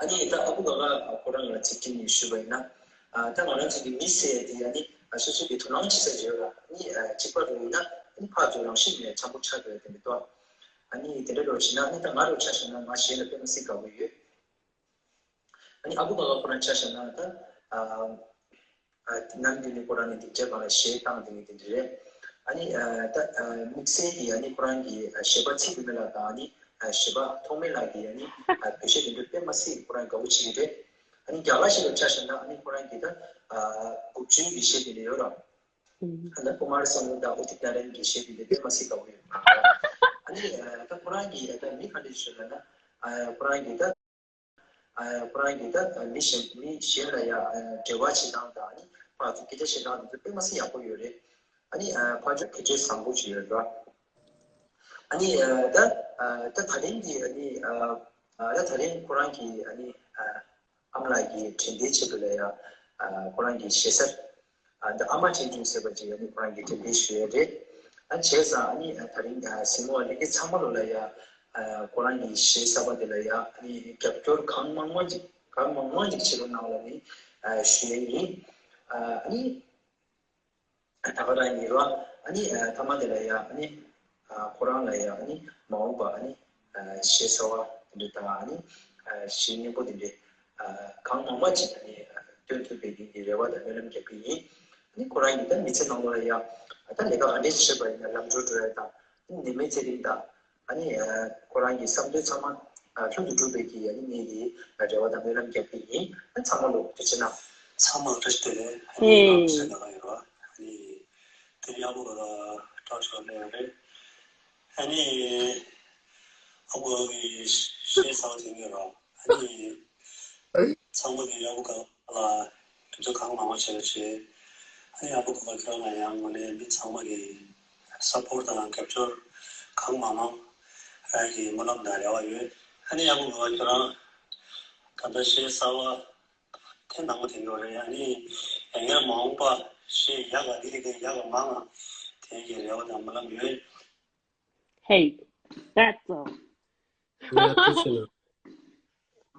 ཨ་ནི་ད་ཨ་བུ་ག་ག་ཁོ་རང་ལ་ཚིག་ཐིག་ནས་ཞུས་པ་ཡིན་ན། ཨ་ད་ང་རང་ཚོ་གི་མི་ཟེར་ཡ་དེ་ཨ་ནི་ཨ་སོ་སོ་གི་དོ་སྣང་བྱེད་ས་ཅིག་ཡོད་ར། ཨ་ནི་ཨ་གཅིག་པ་རུ་ཡིན་ན་ཨ་ནི་ཕར་ཚུར་རང་བཞིན་ནས་འཆམ་པོ་ཆགས་འགྲོ་ཡ་དེ་མི་འདུག་ཨ་ནི་དེ་འདྲ་རུ་བྱས་ན་ཨ་ནི་ད་ང་རུ་ཆ་བཞག་ན་ང་གཞས་ལ་དཔེ་མ་སྲིད་དགའ་པོ་ཡོད། ཨ་ནི་ཨ་བུ་ག་ག་ཁོ་རང་ཆ་བཞག་ན་ད་ཨ། ཨ་ནམ་རྒྱུན་ནས་ཁོ་རང་ནི་སྡིངས་ཆ་སྒང་ལ་གཞས་བཏང་དེ་ནི་དེ་འདྲ་རེད། ཨ་ནི་ཨ་ད་ཨ་དམིགས་བསལ་གྱིས་ཨ་ནི་ཁོ་རང་གི་ཨ་གཞས་པ་ཚིག་དེ་མེད་ལ་དང་ཨ་ནི་ཨ་གཞས་པ་ཐོགས་མེད་ལགས་ཀྱི་ཨ་ནི་ཨ་བོད་གཞས་དེ་འདྲ་དཔེ་མ་སྲིད་ཁོ་རང་དགའ་པོ་བྱེད་ཀྱི་རེད། ཨ་ནི་རྒྱ་གར་གཞས་ལ་ཆ་བཞག་ན་ཨ་ནི་ཁོ་རང་གི་ད་ཨ་དགུ་བཅུའི་གི་གཞས་དེ་འདྲ་ཡོད་ར། ཨ་ད་ཀུ་མར་སངུ་དང་ཨུ་དིད་ནཱ་རན་གྱི་གཞས་དེ་འདྲ་དཔེ་མ་སྲིད་དགའ་པོ་ཡོད་ར། ཨ་ནི་ཨ་ད་ཁོ་རང་གི་ཨ་ད་མི་ག་འདྲ་ཞིག་ལབ་ན་ཨ་ཁོ་རང་གི་ད། ཨ་ཁོ་རང་གིས་ད་མི་གཞན་མི་གཞན་ལ་ཡང་འབྲེལ་བ་བྱེད་སྟངས་དང་ཨ་ནི་ཕར་ཚུར་སྐད་ཆ་བཤད་སྟངས་དེ་ཚོ་དཔེ་མ་སྲིད་ཡག་པོ་ཡོད་རེད། ཨ་ནི་ཕར་ཕྱོགས་གལ་ཆེ་བཟང་པོ་ཞིག་ཡོད་རེད། ཨ་ནི་ད་ད་ད་རིང་གི་ཨ་ནི་ད་ད་རིང་ཁོ་རང་གི་ཨ་ནི་ཨ་མ་ལགས་ཀྱི་དྲན་རྟེན་ཆེད་དུ་ལ་ཡང་ཁོ་རང་གི་ཞེ་ས། ཨ་འདི་ཨ་མ་ཆེ་ཆུང་ཟེར་བ་ཅིག་ཨ་ནི་ཁོ་རང་གིས་དྲན་རྟེན་ཞུ་ཡས་རེད། ཨ་བྱས་ཙང་ཨ་ནི་ད་རིང་གཟིགས་མོ་བ་ལྷན་རྒྱས་ཚང་མ་ལོ་ལ་ཡ་ཁོ་རང་གི་གཞས་གསར་པ་འདི་ལ་ཡ་ཨ་ནི་རྒྱབ་སྐྱོར་གང་མང་མང་ཅིག་གང་མང་མང་ཅིག་བྱེད་རོགས་གནང་ལ་ནི་ཞུ་ཡས་ཡིན། ཨ་ནི་ད་ག་རང་ཡིན་རོགས་ཨ་ནི་ཐ་མ་འདི་ལ་ཡ་ཨ་ནི། ཁོ་རང་ལ་ཡང་ཨ་ནི་མ་འོངས་པ་ཨ་ནི་གཞས་གསར་བ་དེ་འདྲ་དང་ཨ་ནི་གཞས་སྙན་པོ་དེ་འདྲ་གང་མང་མང་ཅིག་ཨ་ནི་སྟོན་ཐུབ་པའི་གི་རེ་བ་དང་སྨོན་ལམ་རྒྱག་གི་ཡིན། ཨ་ནི་ཁོ་རང་གི་ད་མི་ཚེ་ནང་ལོགས་ལ་ཡང་ད་ལས་ཀ་ག་འདྲས་ཤིག་བྱེད་པ་ཡིན་ན་ལམ་འགྲོ་འགྲོ་ཡ་དང་ནད་མེད་ཚེ་རིང་དང་ཨ་ནི་ཁོ་རང་གི་བསམ་འདུན་ཚང་མ་ལྷུན་དུ་གྲུབ་པའི་གི་ཨ་ནི་ངེད་ཀྱི་རེ་བ་དང་སྨོན་ལམ་རྒྱག་གི་ཡིན། ཨ་ཚང་མ་ལ་ཐུགས་རྗེ་གནང་། ཚང་མ་ལ་ཐུགས་རྗེ་གནང་། ཨ་ནི་ཧེ། ང་ཚོའི་ནང་ལ་ཡོད་རོགས་ཨ་ནི། དེ་ཡག་པོ་ར་སྐྲག་ཤོར་ནས་རེད། ཨ་ནི་ཨ་ཁུ་གི་གཞས་གསར་པ་དེ་ངས་ར་ཨ་ནི་ཚང་མ་གི་ཡག་པོ་ག་ལ་དུས་ཚོད་གང་མང་མང་བྱས་ལ་བྱས། ཨ་ནི་ཨ་ཁུ་ག་ཁྱོད་ང་ཡང་ངོ་ནས་མི་ཚང་མ་གི་སཔོར་དང་རྒྱབ་སྐྱོར་གང་མང་མང་རང་གི་སྨོན་ལམ་དང་རེ་བ་ཡོད། ཨ་ནི་ཨ་ཁུ་ག་ཁྱོད་རང་ད་ལྟ་གཞས་གསར་པ། དེ་ནང་མ་དེ་འགྲོ་རེད། ཨ་ནི་ཡང་ཡང་མ་འོངས་པ་ཞེས་ཡག་ག་འདི་རིགས་ཡག་ག་མང་ང་དེ་གི་རེ་བ་དང་སྨོན་ལམ་ཡོད། Hey, that's all. ཡ་ཐུགས་རྗེ་གནང་།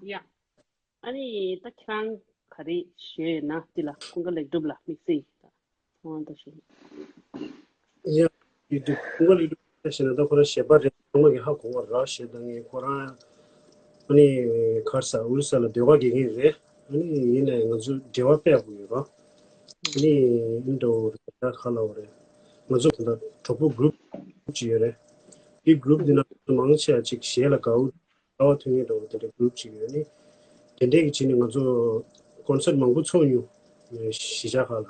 ཡ། ཨ་ནི་ད་ཁྱེད་རང་ག་རེ་ཞུས་ན་འདི་ལ་ཀུན་དགའ་ལེགས་གྲུབ་ལ་དམིགས་བསལ་ཡིན་ད། ཚང་མ་ད་ཞུ། ཡ། ཡུ་ཊུབ་ཀུན་དགའ་ལེགས་གྲུབ་ཞེས་ན་ད་ཁོ་རང་གཞས་པ་རེད། ཚང་མ་གི་ཧ་གོ་བ་ར་ཞེས་ད་ངས་ཁོ་རང་ཨ་ནི་ག་རེ་ཟ་ཨོ་རི་ས་ལ་ཟློས་གར་དགེ་རྒན་རེད། ཨ་ནི་ཡིན་ནའི་ང་ཚོ་འབྲེལ་བ་སྤེལ་དགོས་ཡོད་ར། ཨ་ནི་ཨིན་འདྲ་བོ་རེད། ད་ག་ལབ་དགོས་རེད། ང་ཚོ་ད་ལྟ་གྲོགས་པོ་གུ་རུབ་ཅིག་ཡོད་རེད། དེ་གུ་རུབ་འདི་ནང་ང་ཚོ་མང་ཆེ་བ་ཅིག་གཞས་ལ་དགའ་བོ་དགའ་བ་ཐོན་མཁན་འདྲ་བོ་དེ་འདྲ་གུ་རུབ་ཅིག་ཡོད། ཨ་ནི་དེ་འདྲས་ཀྱི་བྱས་ནས་ང་ཚོ་ཀོན་སར་མང་པོ་ཚོགས་མྱོང་། གཞིས་ཆགས་ཁག་ལ།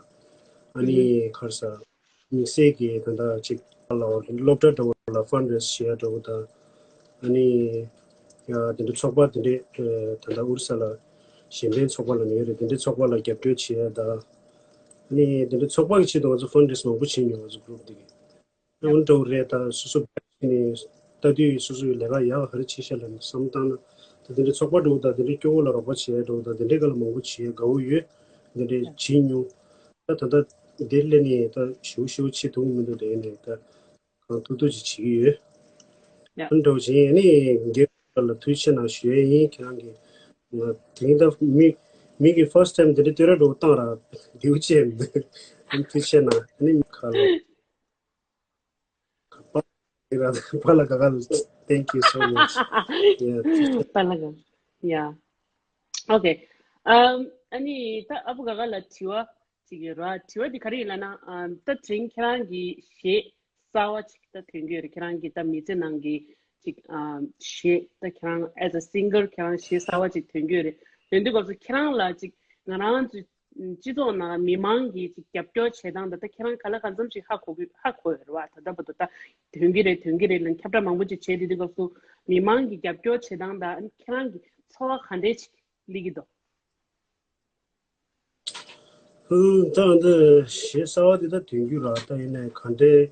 ཨ་ནི་ག་རེ་ཟ། དམིགས་བསལ་གྱི་ད་ལྟ་ཅིག་ལ་སློབ་གྲྭ་འདྲ་བོ་ལ་ཕན་རེ་སི་བྱེད་ཡ་འདྲ་བོ་དང་། ཨ་ནི་ཡ་དེ་འདྲ་ཚོགས་པ་དེ་འདྲས་ད་ལྟ་ཨུ་རི་ས་ལ་གཞན་ཕན་ཚོགས་པ་ལབ་ནས་ཡོད་རེད། དེ་འདྲས་ཚོགས་པ་ལ་རྒྱབ་སྐྱོར་བྱེད་ཡ་དང་། ཨ་ནི་དེ་འདྲས་ཚོགས་པ་གི་ཆེད་དུ་ང་ཚོ་ཕན་རེ་སི་མང་པོ་བྱེད་མྱོང་། ང་ཚོ་གུ་རུབ་འདི་གི་ཡང་འདྲ་བོ་རེད། ད་སོ་སོ་བ་ནས་ལྟ་དུས་སོ་སོའི་ལས་ཀ་ཡག་ག་རེ་བྱེད་ཤག་ལབ་ནས་བསམ་བཏང་ན། ད་དེ་འདྲའི་ཚོགས་པ་འདྲ་བོ་དང་དེ་འདྲའི་སྐྱོ་བོ་ལ་རོགས་པ་བྱེད་ཡ་འདྲ་བོ་དང་དེ་འདྲའི་སྒང་ལ་མང་པོ་བྱེད་ཡ་དགའ་བོ་ཡོད། དེ་འདྲའི་བྱེད་མྱོང་། ད་ད་ལྟ་འདིར་སླེབས་ནས་ད་ཞེ་པོ་ཞེ་པོ་བྱེད་ཐུབ་ཀྱི་མི་འདུག་དེ་ནས་ད་གང་ཐུབ་ཐུབ་ཅིག་བྱེད་ཀྱི་ཡོད། ཡ། ཨ་འདྲ་བོ་བྱེད་ཡིན་ནི་རྒན་ལ་ཐུགས་རྗེ་ཆེ་གནང་ཞུ་ཡ་ཡིན། ཁྱེད་རང་གིས་ང་དེ་རིང་ད་མི་མི་གི་first time་དེ་འདྲའི་བསྟོད་ར་འདྲ་བོ་བཏང་ར་འདིའུ་ཅེ་མི་འདུག་ཨ་ཐུགས་རྗེ་ཆེ་གནང་། ཨ་ནི་མི་ཁ་ལོ། པ་ལ་ག་ག Thank you so much. Yeah. པ་ལ་ག Yeah. Okay. Um, ཨ་ནི་ད་ཨ་བུ་ག་ག་ལ་དྲི་བ་ཅིག་ཡོད་ར། དྲི་བ་འདི་ག་རེ་ཡིན་ལབ་ན། um, ད་དེ་རིང་ཁྱེད་རང་གི་གཞས་གསར་བ་ཅིག་ད་ཐོན་གྱི་ཡོད་རེད། ཁྱེད་རང་གི་ད་མི་ཚེ་ནང་གི་ཅིག um, གཞས་ད་ཁྱེད་རང་as a singer་ཁྱེད་རང་གཞས་གསར་བ་ཅིག་ཐོན་གྱི་ཡོད་རེད། དོན་དུ་སྐབས་སུ་ཁྱེད་རང་ལ་ཅིག་ང་རང་ཚོའི་སྤྱི་ཚོགས་ནང་མི་མང་གིས་ཅིག་རྒྱབ་སྐྱོར་བྱེད་སྟངས་དང་ད་ཁྱེད་རང་ག་ལ་གང་འཚམ་ཞིག་ཧ་གོ་གི་ཧ་གོ་ཡོད་རེད་བ། ད་ལྟ་བར་དུ་ད་ཐོན་གི་རེད་ཐོན་གི་རེད་ལབ་ཁྱབ་བསྒྲགས་མང་པོ་ཅིག་བྱས་དེ་དུས་སྐབས་སུ་མི་མང་གིས་རྒྱབ་སྐྱོར་བྱེད་སྟངས་དང་ཁྱེད་རང་གི་ཚོར་བ་ག་འདྲས་ཅིག་སླེབས་ཀྱི་འདུག་ཧུམ། ད་འདི་གཞས་གསར་བ་འདི་ད་ཐོན་རྒྱུ་ར། ད་ཡིན་ནའི་ག་འདྲས་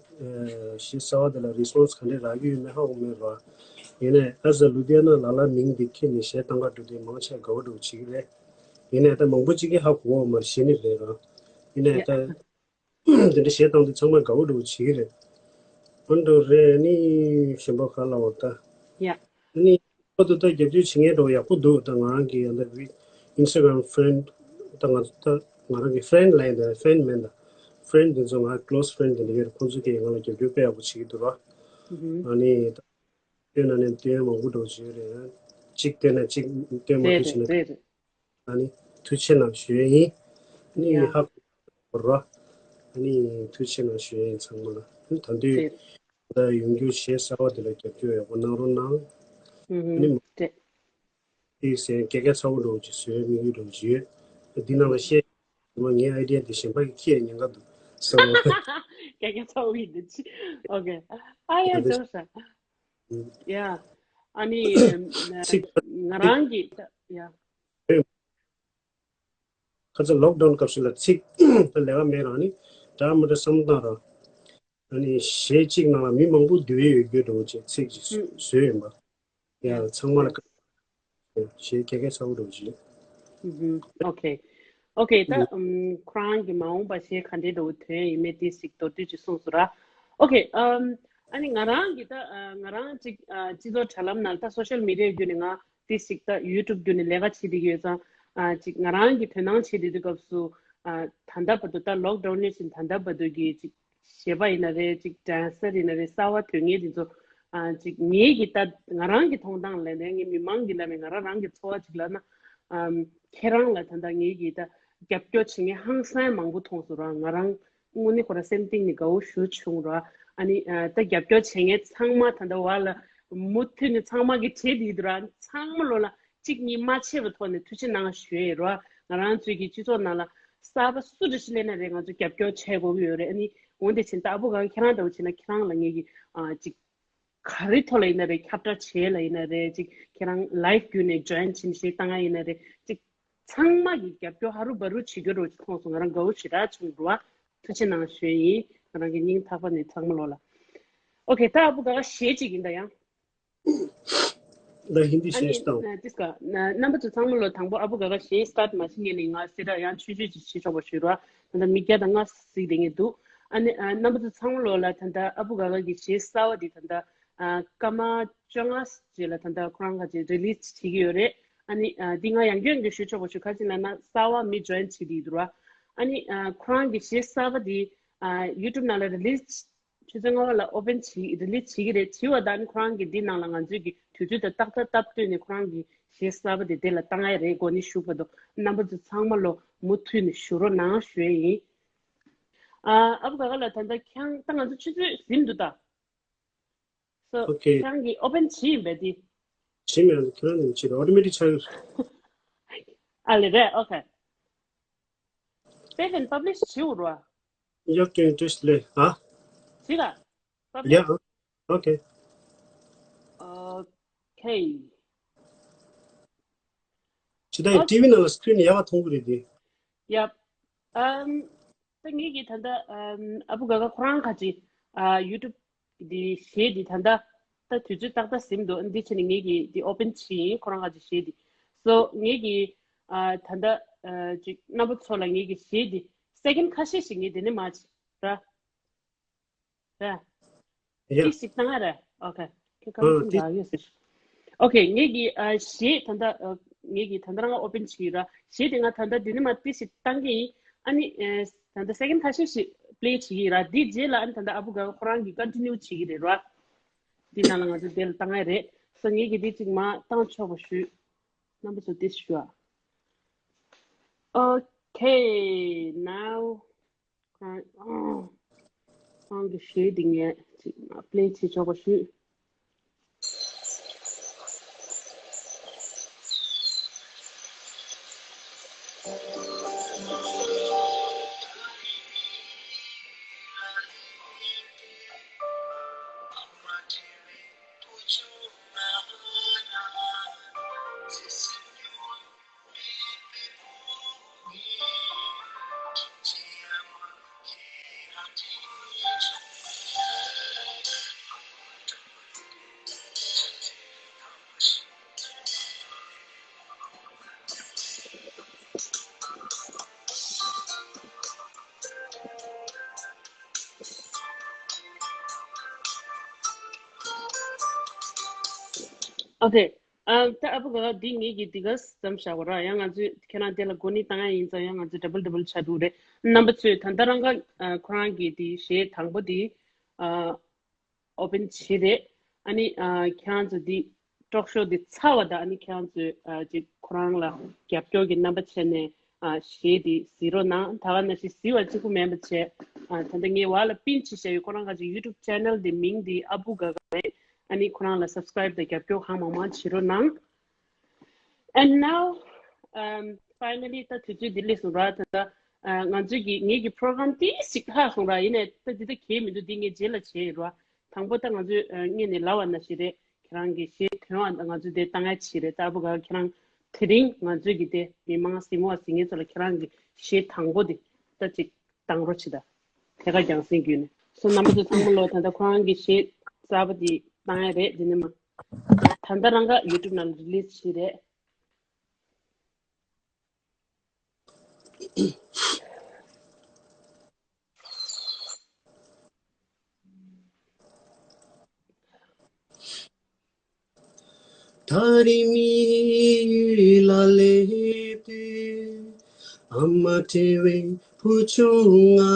གཞས་གསར་བ་འདི་ལ་རི་སི་པོན་སི་ག་འདྲས་རག་གི་ཡོད་མེད་ཧ་གོ་མེད་ར། ཡིན་ནའི་ཨ་ཟ་ལུ་དེ་ན་ལ་ལ་མིང་འདི་ཁྱེར་ནས་གཞས་བཏང་ག་འགྲོ་དུས་མང་ཆེ་དགའ་བོ་འགྲོ་བྱེད་ཀྱི་རེད། ཡིན་ནའི་ད་མང་པོ་ཅིག་གིས་ཧ་གོ་བ་མ་རེད། གཞས་ནི་རེད་ར། ཡིན་ནའི་ད། དེ་འདྲ་གཞས་བཏང་དུས་ཚང་མ་དགའ་བོ་འགྲོ་བྱེད་ཀྱི་རེད། ཨ་འདྲ་རེད། ནི་གཞན་པ་ག་ལ་བ་ད། ཡ། ནི་ཁོ་ད་ལྟ་རྒྱབ་སྐྱོར་བྱེད་མཁན་འདྲ་བོ་ཡག་པོ་འདུག་ད་ང་རང་གི་ཡང་ད་Instagram friend་ད་ང་ད་ང་རང་གི་friend་ལ་ཡང་ད་friend་མིན་ད་friend་དེ་ཚོ་ང་close friend་དེ་འདྲ་ཡོད་རེད། ཁོང་ཚོ་གིས་ང་ལ་རྒྱབ་སྐྱོར་དཔེ་ཡག་པོ་བྱེད་ཀྱི་འདུག་ར། ཨ་ནི་ད་སྟོན་ན་ནས་སྟོན་མང་པོ་འགྲོ་བྱེད་ཀྱི་རེད། གཅིག་སྟོན་ན་གཅིག་སྟོན་མ་རེད་ཐུབ་བྱས་རེད་ན། རེད་རེད། ཨ་ནི་ཐུགས་རྗེ་ཆེ་གནང་ཞུ་ཡས་ཡིན། ཨ་ནི་ཡ། ཧ་གོ་རོ། ཨ་ནི་ཐུགས་རྗེ་ཆེ་གནང་ཞུ་ཡས་ཡིན་ཚང་མ་ལ། ཨ་ནི་ད་དུས་རེད། ད་ཡོང་རྒྱུ་གཞས་གསར་བ་དེ་ལ་རྒྱབ་སྐྱོར་ཡག་པོ་གནང་རོགས་གནང་། ཨ་ནི་ཧུམ་ཧུམ། རེད། དེ་ཟེར་སྐད་ཆ་ཚ་བོ་འགྲོ་ཅིག་བཟོས་མི་ཡུལ་འགྲོ་ཅིག་ཡོད། འདི་ནང་ལ་བཤད། ངའི་ཨའི་ཌི་ཡ་དེ་གཞན་པ་གིས་ཁྱེར་ཉེན་ཁ་འདུག་བསམ། སྐད་ཆ་ཚ་བོ་ཡིན་འདུག་ཅི། ཨོ་ཁེ། ཨ་ཡ་ད་ཟེར་ས། ཡ། ཨ་ནི་ཚིག་ང་རང་གི་ཡ། ཁ་ཚ་ལོག་ཌའུན་སྐབས་སུ་ལ་ཚིག་ད་ལས་ཀ་མེད་རང་ནི་འདྲ་མི་འདྲ་བསམ་བཏང་རང་། ཨ་ནི་གཞས་གཅིག་ནང་ལ་མི་མང་པོ་འདུས་ཡོད་རྒྱུ་འདྲ་བོ་ཅིག་ཚིག་ཅིག་བཟོས་ཡོད་པ། ཡ་ཚང་མ་ལ་གཞས་སྐད་སྐད་ཚ་བོ་འདྲ་བོ་ཅིག་ཨོ་ཁེ། ཨོ་ཁེ། ད་ཁོ་རང་གི་མ་འོངས་པ་གཞས་ག་འདྲའི་འདྲ་བོ་ཐོན་ཡིན་མེད་དེ་ཞིག་མདོར་བསྡུས་ཅིག་གསུངས་སོང་ར། ཨོ་ཁེ། ཨ་ནི་ང་རང་གི་ད་ང་རང་ཅིག་སྤྱི་ཚོགས་དྲ་ལམ་ནང་ད་སོ་ཤལ་མི་ཌི་ཡ་བརྒྱུད་ནས་ང་དེ་ཞིག་ད་ཡུ་ཊུབ་བརྒྱུད་ནས་ལས་ཀ་བྱེད་བསྡད་ཀྱི་ཡོད་ཙང་། ཅིག་ང་རང་གི་དོ་སྣང་བྱེད་བསྡད་དུས་སྐབས་སུ་ད་ལྟ་བར་དུ་ད་ལོག་ཌའུན་ནས་བཞིན་ད་ལྟ་བར་དུ་གི་ཅིག་གཞས་པ་ཡིན་ན་རེད། ཅིག་ཌན་སར་ཡིན་ན་རེད། གསར་བ་ཐོན་མཁན་དེ་ཚོ་ཨ་ཅིག་ངེད་ཀྱི་ད་ང་རང་གི་མཐོང་སྟངས་ལ་ནས་ངའི་མི་མང་གི་ལ་ནས་ང་རང་རང་གི་ཚོར་བ་ཅིག་ལབ་ན། ཨམ་ཁྱེད་རང་ལ་ད་ལྟ་ངེད་ཀྱི་ད་རྒྱབ་སྐྱོར་བྱེད་མཁན་ཧང་སང་མང་པོ་མཐོང་སོང་ར། ང་རང་དངོས་གནས་ཁོ་རང་སེམས་གཏིང་ནས་དགའ་བོ་ཞེ་པོ་བྱུང་ར། ཨ་ནི་ཨ་ད་རྒྱབ་སྐྱོར་བྱེད་མཁན་ཚང་མ་ད་ལྟ་བར་ལ་མུ་མཐུད་ནས་ཚང་མ་གི་བྲེལ་བསྡད་འདུག་ར། ཚང་མ་ལོ་ལ་གཅིག་གཉིས་མ་ཆད་པའི་ཐོག་ནས་ཐུགས་རྗེ་གནང་ཞུ་ཡས་རོ། ང་རང་ཚོའི་གི་སྤྱི་ཚོགས་ནང་ལ་གསར་པ་སུ་འདྲ་ཞིག་སླེབས་ན་རེད། ང་ཚོ་རྒྱབ་སྐྱོར་བྱེད་དགོས་ཀྱི་ཡོད་རེད། ཨ་ནི་འོན་ཏེ་ཕྱིན་ད་ཨ་བུ་གང་ཁྱེད་རང་ལྟ་བུ་བྱས་ན་ཁྱེད་རང་ལ་ངེད་ཀྱི་ཨ་ཅིག་ག་རེ་ཐོག་ལ་ཡིན་ན་རེད། ཁྱབ་བསྒྲགས་བྱེད་ལ་ཡིན་ན་རེད། ཅིག་ཁྱེད་རང་ལའེབ་བརྒྱུད་ནས་ཇོ་ཡིན་བྱེད་ནས་གཞས་བཏང་ཡ་ཡིན་ན་རེད། ཅིག་ཚང་མ་གིས་རྒྱབ་སྐྱོར་ཧ་རུ་བ་རུ་བྱེད་རྒྱུ་རོ་ཅིག་མཐོང་སོང་། ང་རང་དགའ་བོ་ཞེ་དྲག་བྱུང་འགྲོ་བ། ཐུགས་རྗེ་གནང་ཞུ་ཡིན། ང་རང་གི་སྙིང་ཐག་པ་ནས་ཚང་མ་ལོ་ལ། ཨོ་ཁེ། ད་ཨ་བུ་ག་ག་གཞས་ཅིག་ཡིན་ད་ཡང་། ད་ཧིན་དི་གཞས་ཤིག་བཏང་། ཨ་ནི་ཏིས་ཀ་རྣམ་པ་ཚོ་ཚང་མ་ལོ་དང་པོ་ཨ་བུ་ག་ག་གཞས་སི་ཊཱར་ཊི་མ་བྱེད་སྔོན་ནས་ང་སེ་ར་ཡང་ཆུང་ཆུང་ཅིག་བྱེད་ཆོག་པ་ཞུ་རོགས། ད་ལྟ་མི་བརྒྱ་དང་ལྔ་གཟིགས་བསྡད་མཁན་འདུག་ཨ་ནི་ཨ་རྣམ་པ་ཚོ་ཚང་མ་ལོ་ལ་ད་ལྟ་ཨ་བུ་ག་ག་གི་གཞས་གསར་བ་འདི་ད་ལྟ་ཨ་སྐར་མ་བཅོ་ལྔ་རྗེས་ལ་ད་ལྟ་ཁོ་རང་ཁ་ཅིག་རི་ལི་སི་བྱེད་ཀྱི་ཡོད་རེད། ཨ་ནི་ཨ་འདི་ང་ཡང་བསྐྱར་ཡང་བསྐྱར་ཞུ་ཆོག་པ་ཞུ། ག་ཅི་ལབ་ན་གསར་བ་མི་ཇོ་ཡིན་བྱེད་བསྡད་འདུག་ར། ཨ་ནི་ཨ་ཁོ་རང་གི་གཞས་གསར་བ་འདི་ཨ་ཡུ་ཊུབ་ནང་ལ་རི་ལི་སི་ ཆུ་ཚོད་ལྔ་པ་ལ་ཨོ་པན་བྱེད་རི་ལིས་བྱེད་ཀྱི་རེད། བྱེད་པ་དང་ཁོ་རང་གི་འདི་ནང་ལ་ང་ཚོས་ཀྱི་དུས་ཚོད་དང་ཏག་ཏག་སྟབས་བསྟུན་ནས་ཁོ་རང་གི་གཞས་གསར་པ་དེ་དེ་ལ་བཏང་ཡ་རེད། གོ་ནི་ཞུ་བ་དང་རྣམ་པ་ཚོ་ཚང་མ་ལོ་མུ་མཐུད་ནས་ཞུ་རོགས་གནང་ཞུ་ཡ་ཡིན། ཨ་ཨ་བུ་ག་ག་ལ་ད་ལྟ་ཁྱང་ད་ང་ཚོ་ཆུ་ཚོད་ཟིན་འདུག་ད། སོ། ཨོ་ཁེ། ཁྱང་གི་ཨོ་པན་བྱེད་ཡིན་པས་དེ། བྱེད་མེད་ཁྱེད་རང་ནས་བྱེད་ཨོ་ཏོ་མེ་ཊིག་ཆགས་ཡོད། ཨ་ལེ་རེད། ཨོ་ཁེ། སེ་ཝན་པབ་ལི་ཤི་བྱེད་འུར་བ། ཡག་ཀྱང་ཏྲེས་ལེ་ཨ། བྱེད་ག་པབ་ལི། ཡ། ཨོ་ཁེ། ཨོ་ཁེ། ཇི་ལྟར་ཡང་ཊི་ཝི་ནང་ལ་སི་ཀི་རིན་ཡག་ག་མཐོང་གི་རེད་དེ། ཡབ། ཨམ། ད་ངེད་ཀྱིས་ད་ལྟ་ཨམ་ཨ་བུ་ག་ག་ཁོ་རང་ཁ་ཅིག་ཨ་ཡུ་ཊུབ་འདི་གཞས་འདི་ད་ལྟ་ད་དུས་ཚོད་ཏག་ཏག་ཟིན་འདུག་འདི་བྱས་ནས་ངེད་ཀྱིས་འདི་ཨོ་པན་བྱས་ཡིན། ཁོ་རང་ཁ་ཅིག་གཞས་འདི། སོ་ངེད་ཀྱིས་ཨ་ད་ལྟ་ཨ་ཅིག་རྣམ་པ་ཚོ་ལ་ངེད་ཀྱིས་གཞས་འདི་སེ་ཀེན་ཁ་ཤས་ཤིག་ངས་འདི་ནས་མ་བྱེད་ར། ར། ཡ། ཏི་ཞིག་བཏང་ཨ་ར། ཨོ་ཁེ། ཁྱེད་ཨ་གང་ཏི། འདྲ་ཡོད་ཟེར། ཨོ་ཁེ། ངེད་ཀྱི་ཨ་གཞས་ད་ལྟ་ཨ་ངེད་ཀྱི་ད་ལྟ་རང་ཨོ་པན་བྱེད་ཀྱི་ར། གཞས་དེ་ང་ད་ལྟ་འདི་ནས་མ་ཏི་ཞིག་བཏང་གི་ཡིན། ཨ་ནི་ཨ་ད་ལྟ་སེ་ཀེན་ཁ་ཤས་ཤིག་པི་ལེ་བྱེད་ཀྱི་ཡིན་ར། འདི་རྗེས་ལ་ཨ་ནི་ད་ལྟ་ཨ་བུ་ག་ཁོ་རང་གིས་ཀོན་ཊི་ནིའུ་བྱེད་ཀྱི་རེད་ར། འདི་ནང་ལ་ང་ཚོ་དེ་ལ་བཏང་ཡ་རེད། སོ་ངེད་ཀྱིས་འདི་གཅིག་མ་བཏང་ཆོག་པ་ཞུས། རྣམ་པ་ཚོ་ཏི་ཞུ་ཨ། ཨོ་ཁེ། ནའོ། ཁོང་ཁོང་གི་གཞས་འདི་ངས་ཅིག་པི་ལེ་བྱེད་ཆོག་པ་ཞུས། ཨོ་ཁེ། ཨ་ད་ཨ་བུ་ག་འདི་ངེད་ཀྱིས་འདི་ག་ཙམ་བཞག་གོ་ར། ཡང་ང་ཚོས་ཁྱེད་རང་དེ་ལ་གོ་གནས་བཏང་ཡ་ཡིན་ཙང་ཡང་ང་ཚོས་ཌབ་བལ་ཌབ་བལ་ཆགས་འདུག་རེད། རྣམ་པ་ཚོས་ད་ལྟ་རང་ག་ཨ་ཁོ་རང་གི་འདི་གཞས་དང་པོ་འདི་ཨ་ཨོ་པན་བྱེད་རེད། ཨ་ནི་ཨ་ཁྱེད་རང་ཚོ་འདི་ཊོག་ཤོ་འདི་ཚར་བ་དང་ཨ་ནི་ཁྱེད་རང་ཚོས་ཨ་ཅིག་ཁོ་རང་ལ་རྒྱབ་སྐྱོར་གྱི་རྣམ་པ་བྱས་ནས་ཨ་གཞས་འདི་གཟིགས་རོགས་གནང་། ད་ག་ནང་བཞིན་གཟིགས་པ་གཅིག་པུ་མིན་པ་བྱས། ཨ་ད་ལྟ་ངས་བར་ལ་པིན་བྱས་བཞག་ཡོད། ཁོ་རང་ག་ཅིག་ཡུ་ཊུབ་ཆེ་ནལ་འདི་མིང་འདི་ཨ་བུ་ག་ག་རེད། ཨ་ནི་ཁོ་རང་ལ་སབ་སི་ཀ་རེབ་དང་རྒྱབ་སྐྱོར་གང་མང་མང་བྱེད་རོགས་གནང་། And now, um, finally, ད་དུས་ཚོད་འདི་སླེབས་སོང་ར། ད་ད་ཨ་ང་ཚོའི་གི་ངེད་ཀྱི་པོ་རོ་གྷ་རམ་ཏོག་ཙམ་ལྷག་སོང་ར། ཡིན་ནའི་ད་འདི་ད་གལ་མི་འདུག་འདི་ངས་རྗེས་ལ་བྱས་ཡོད་ར། དང་པོ་ད་ང་ཚོས་ཨ་སྔོན་ནས་ལབ་པ་ནང་བཞིན་རེད། ཁྱེད་རང་གི་གཞས་ཐོན་པ་ང་ཚོས་དེ་བཏང་ཡ་བྱས་རེད། ད་ཨ་བུ་ག་ཁྱེད་རང་དེ་རིང་ང་ཚོའི་གི་དེ་མི་མང་གཟིགས་མོ་བ་གཟིགས་མཁན་ཚོ་ལ་ཁྱེད་རང་གི་གཞས་དང་པོ་དེ་ད་ཅིག་བཏང་རོགས་བྱེད་ད། དེ་ག་རྒྱང་སྲིང་བརྒྱུད་ནས། སོ་རྣམ་པ་ཚོ་ཚང་མ་ལོ་ད་ལྟ་ཁོ་རང་གི་གཞས་གསར་པ་དེ་བཏང་ཡ་རེད། དེ་ནས་མ་ད་ལྟ་རང་ག་ཡུ་ཊུབ་ནང་རི་ལིས་བྱས་རེད། ད་རེས་མི་ཡུལ་ལ་སླེབས་དུས། ཨ་མ་བྲེལ་བའི་བུ་ཆུང་ང་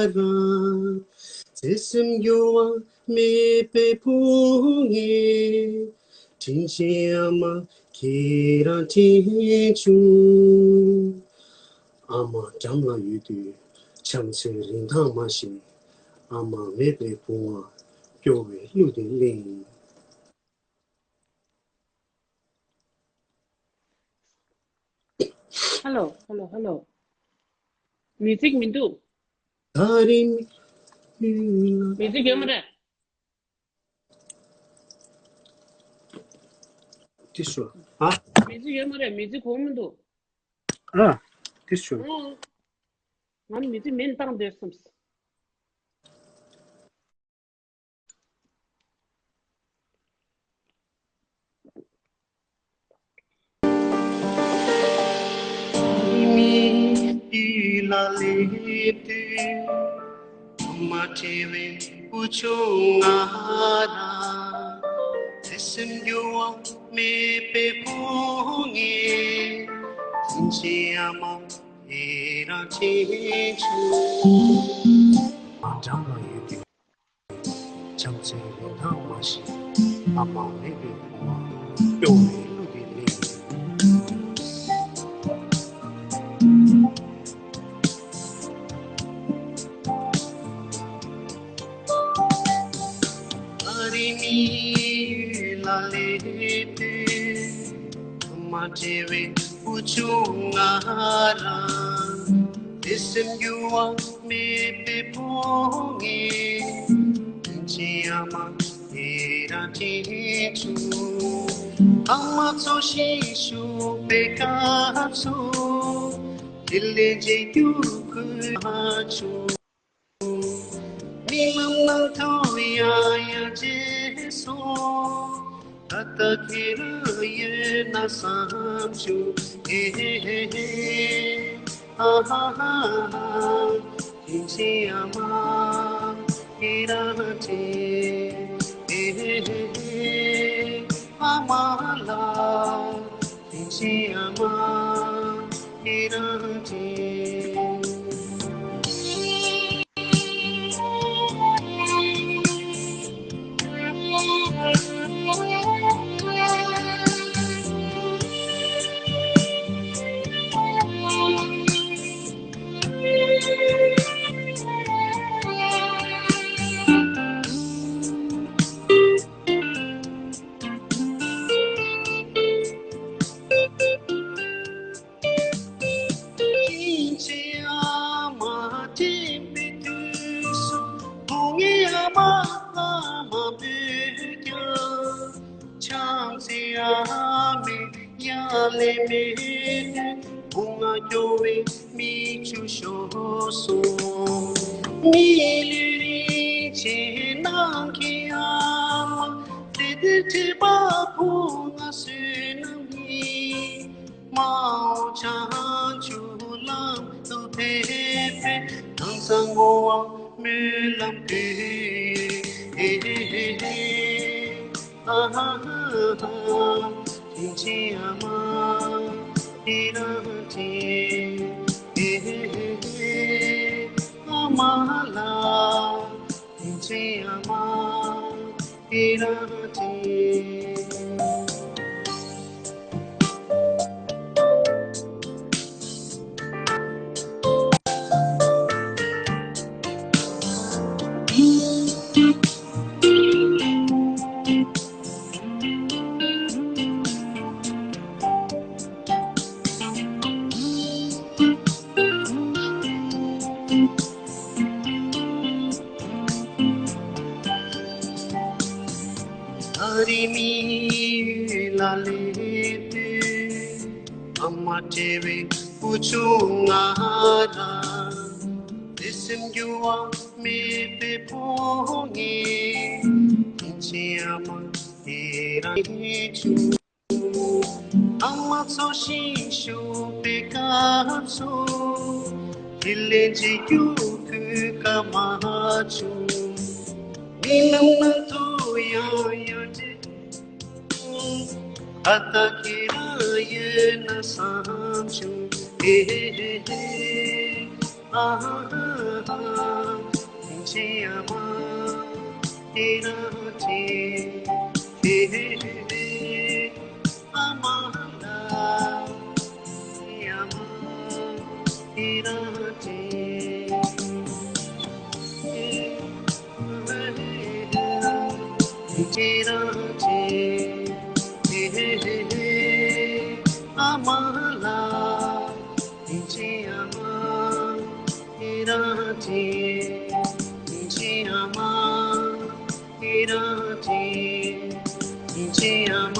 རང་། བརྩེ་སེམས་འགྱུར་བ་མེད་པའི་ཕོ་ཉས། དྲིན་ཆེན་ཨ་མ་ཁྱེད་རང་དྲིན་ཆུང་། ཨ་མ་འགྲམ་ལ་ཡོད་དུས་བྱམས་བརྩེའི་རིན་ཐང་མ་ཤེས། ཨ་མ་མེད་པའི་བུ་ང་སྐྱོ་བའི་གླུ་དེ་གླེང་། ཧ་ལོ། ཧ་ལོ། ཧ་ལོ། མིའུ་ཛིག་མི་འདུག་ད་རིང་མིའུ་ཛིག་ཡོད་མ་རེད། དེ་ཤོ། ཨ། མིའུ་ཛིག་ཡོད་མ་རེད། མིའུ་ཛིག་གོ་མི་འདུག་ཨ། དེ་ཤོ། ཨོ། ང་མིའུ་ཛིག་མེད་བཏང་འདོད་བསམས། མི་ཡུལ་ལ་སླེབས་དུས། མ་བྲལ་བའི་བུ་ཆུང་ང་རང་། བརྩེ་སེམས་འགྱུར་བ་མེད་པའི་ཕོ་ཉས། དྲིན་ཆེན་ཨ་མ་ཁྱེད་རང་དྲིན་ཆེན། མ་འགྲམ་ལ་ཡོད་དུས། ཨ་མ་མེད་པའི་བུ་མོ། སྐྱོ་བའི་གླུ་དེ་ལེན། ཨ་རི་མི་ཡུལ་ལ་སླེབས་དུས། མ་བྲལ་བའི་བུ་ཆུང་ང་རང་། དེ་སེམས་འགྱུར་བ་མེད་པའི་ཕོ་ངས། ཅི་ཨ་མ་དེ་རང་དྲིན་ཆུང་། ཨ་མ་འཚོ་ཞིང་བཞུགས་པའི་སྐབས་སུ། དེ་ལས་རྗེས་འགྱུར་དགོས་མ་བྱུང་། རྨི་ལམ་ནང་དུ་ཡང་ཡང་མཇལ་སོང་། ད་ལྟ་ཁྱེད་རང་ཡོད་ན་བསམ་བྱུང་། ཨེ་ཧེ་ཧེ་ཧེ། ཨ་ཧ་ཧ་ཧ། དེ་འདྲའི་ཨ་མ་ཁྱེད་རང་དྲན། ཨེ་ཧེ་ཧེ་ཧེ། ཨ་མ་ལགས། དེ་འདྲའི་ཨ་མ་ཁྱེད་རང་དྲན། ཨིན་ཇི་ཨ་མ་དྲན་པའི་དུས་སུ། བུ་ངའི་ཨ་མ་ལ་མ་འབོད་ཀྱང་། ཆང་ཚེ་ཨ་མའི་ཡ་ལེ་མེད་དུས། བུ་ང་སྐྱོ་བའི་མིག་ཆུ་ཤོར་སོང་། མི་ལུས་རིན་ཆེན་ནང་གི་ཨ་མ། དེ་དུས་དྲན་པ་བུ་ང་བསོད་ནམས་ཡིན། མ་འོངས་བྱང་ཆུབ་ལམ་དུ་ཕེབས་པའི་ནང་ཚང་བསྔོ་བ་སྨོན་ལམ་ཕུལ། ཨེ་ཧེ་ཧེ་ཧེ། ཨ་ཧ་ཧ་ཧ། དེ་འདྲའི་ཨ་མ་ཁྱེད་རང་དྲན། ཨེ་ཧེ་ཧེ་ཧེ། ཨ་མ་ལགས། དེ་འདྲའི་ཨ་མ་ཁྱེད་རང་དྲན། ཨ་རི་མི་ཡུལ་ལ་སླེབས་དུས། ཨ་མ་བྲལ་བའི་བུ་ཆུང་ང་རང་། དེ་སེམས་འགྱུར་བ་མེད་པའི་ཕོ་ངས། ཨིན་ཇི་ཨ་མ་དེ་རང་དྲན་བྱུང་། ཨ་མ་འཚོ་ཞིང་བཞུགས་པའི་སྐབས་སུ། དེ་ལས་རྗེས་འགྱུར་དགོས་ཀ་མ་བྱུང་། རྨི་ལམ་ནང་དུ་ཡང་ཡང་མཇལ། ད་ལྟ་ཁྱེད་རང་ཡོད་ན་བསམ་བྱུང་། ཨེ་ཧེ་ཧེ་ཧེ། ཨ་ཧ་ཧ་ཧ། དེ་འདྲའི་ཨ་མ་ཁྱེད་རང་དྲན། ཨེ་ཧེ་ཧེ་ཧེ། ཨ་མ་ལགས། ཨ་མ་ཁྱེད་རང་དྲན། ཁྱེད་རང་དྲན། ཨེ་ཧེ་ཧེ་ཧེ། ཨ་མ་ལགས། ཨིན་ཇི་ཨ་མ་ཁྱེད་རང་དྲན། ཨིན་ཇི་ཨ་མ་ཁྱེད་རང་དྲན། ཨིན་ཇི་ཨ་མ་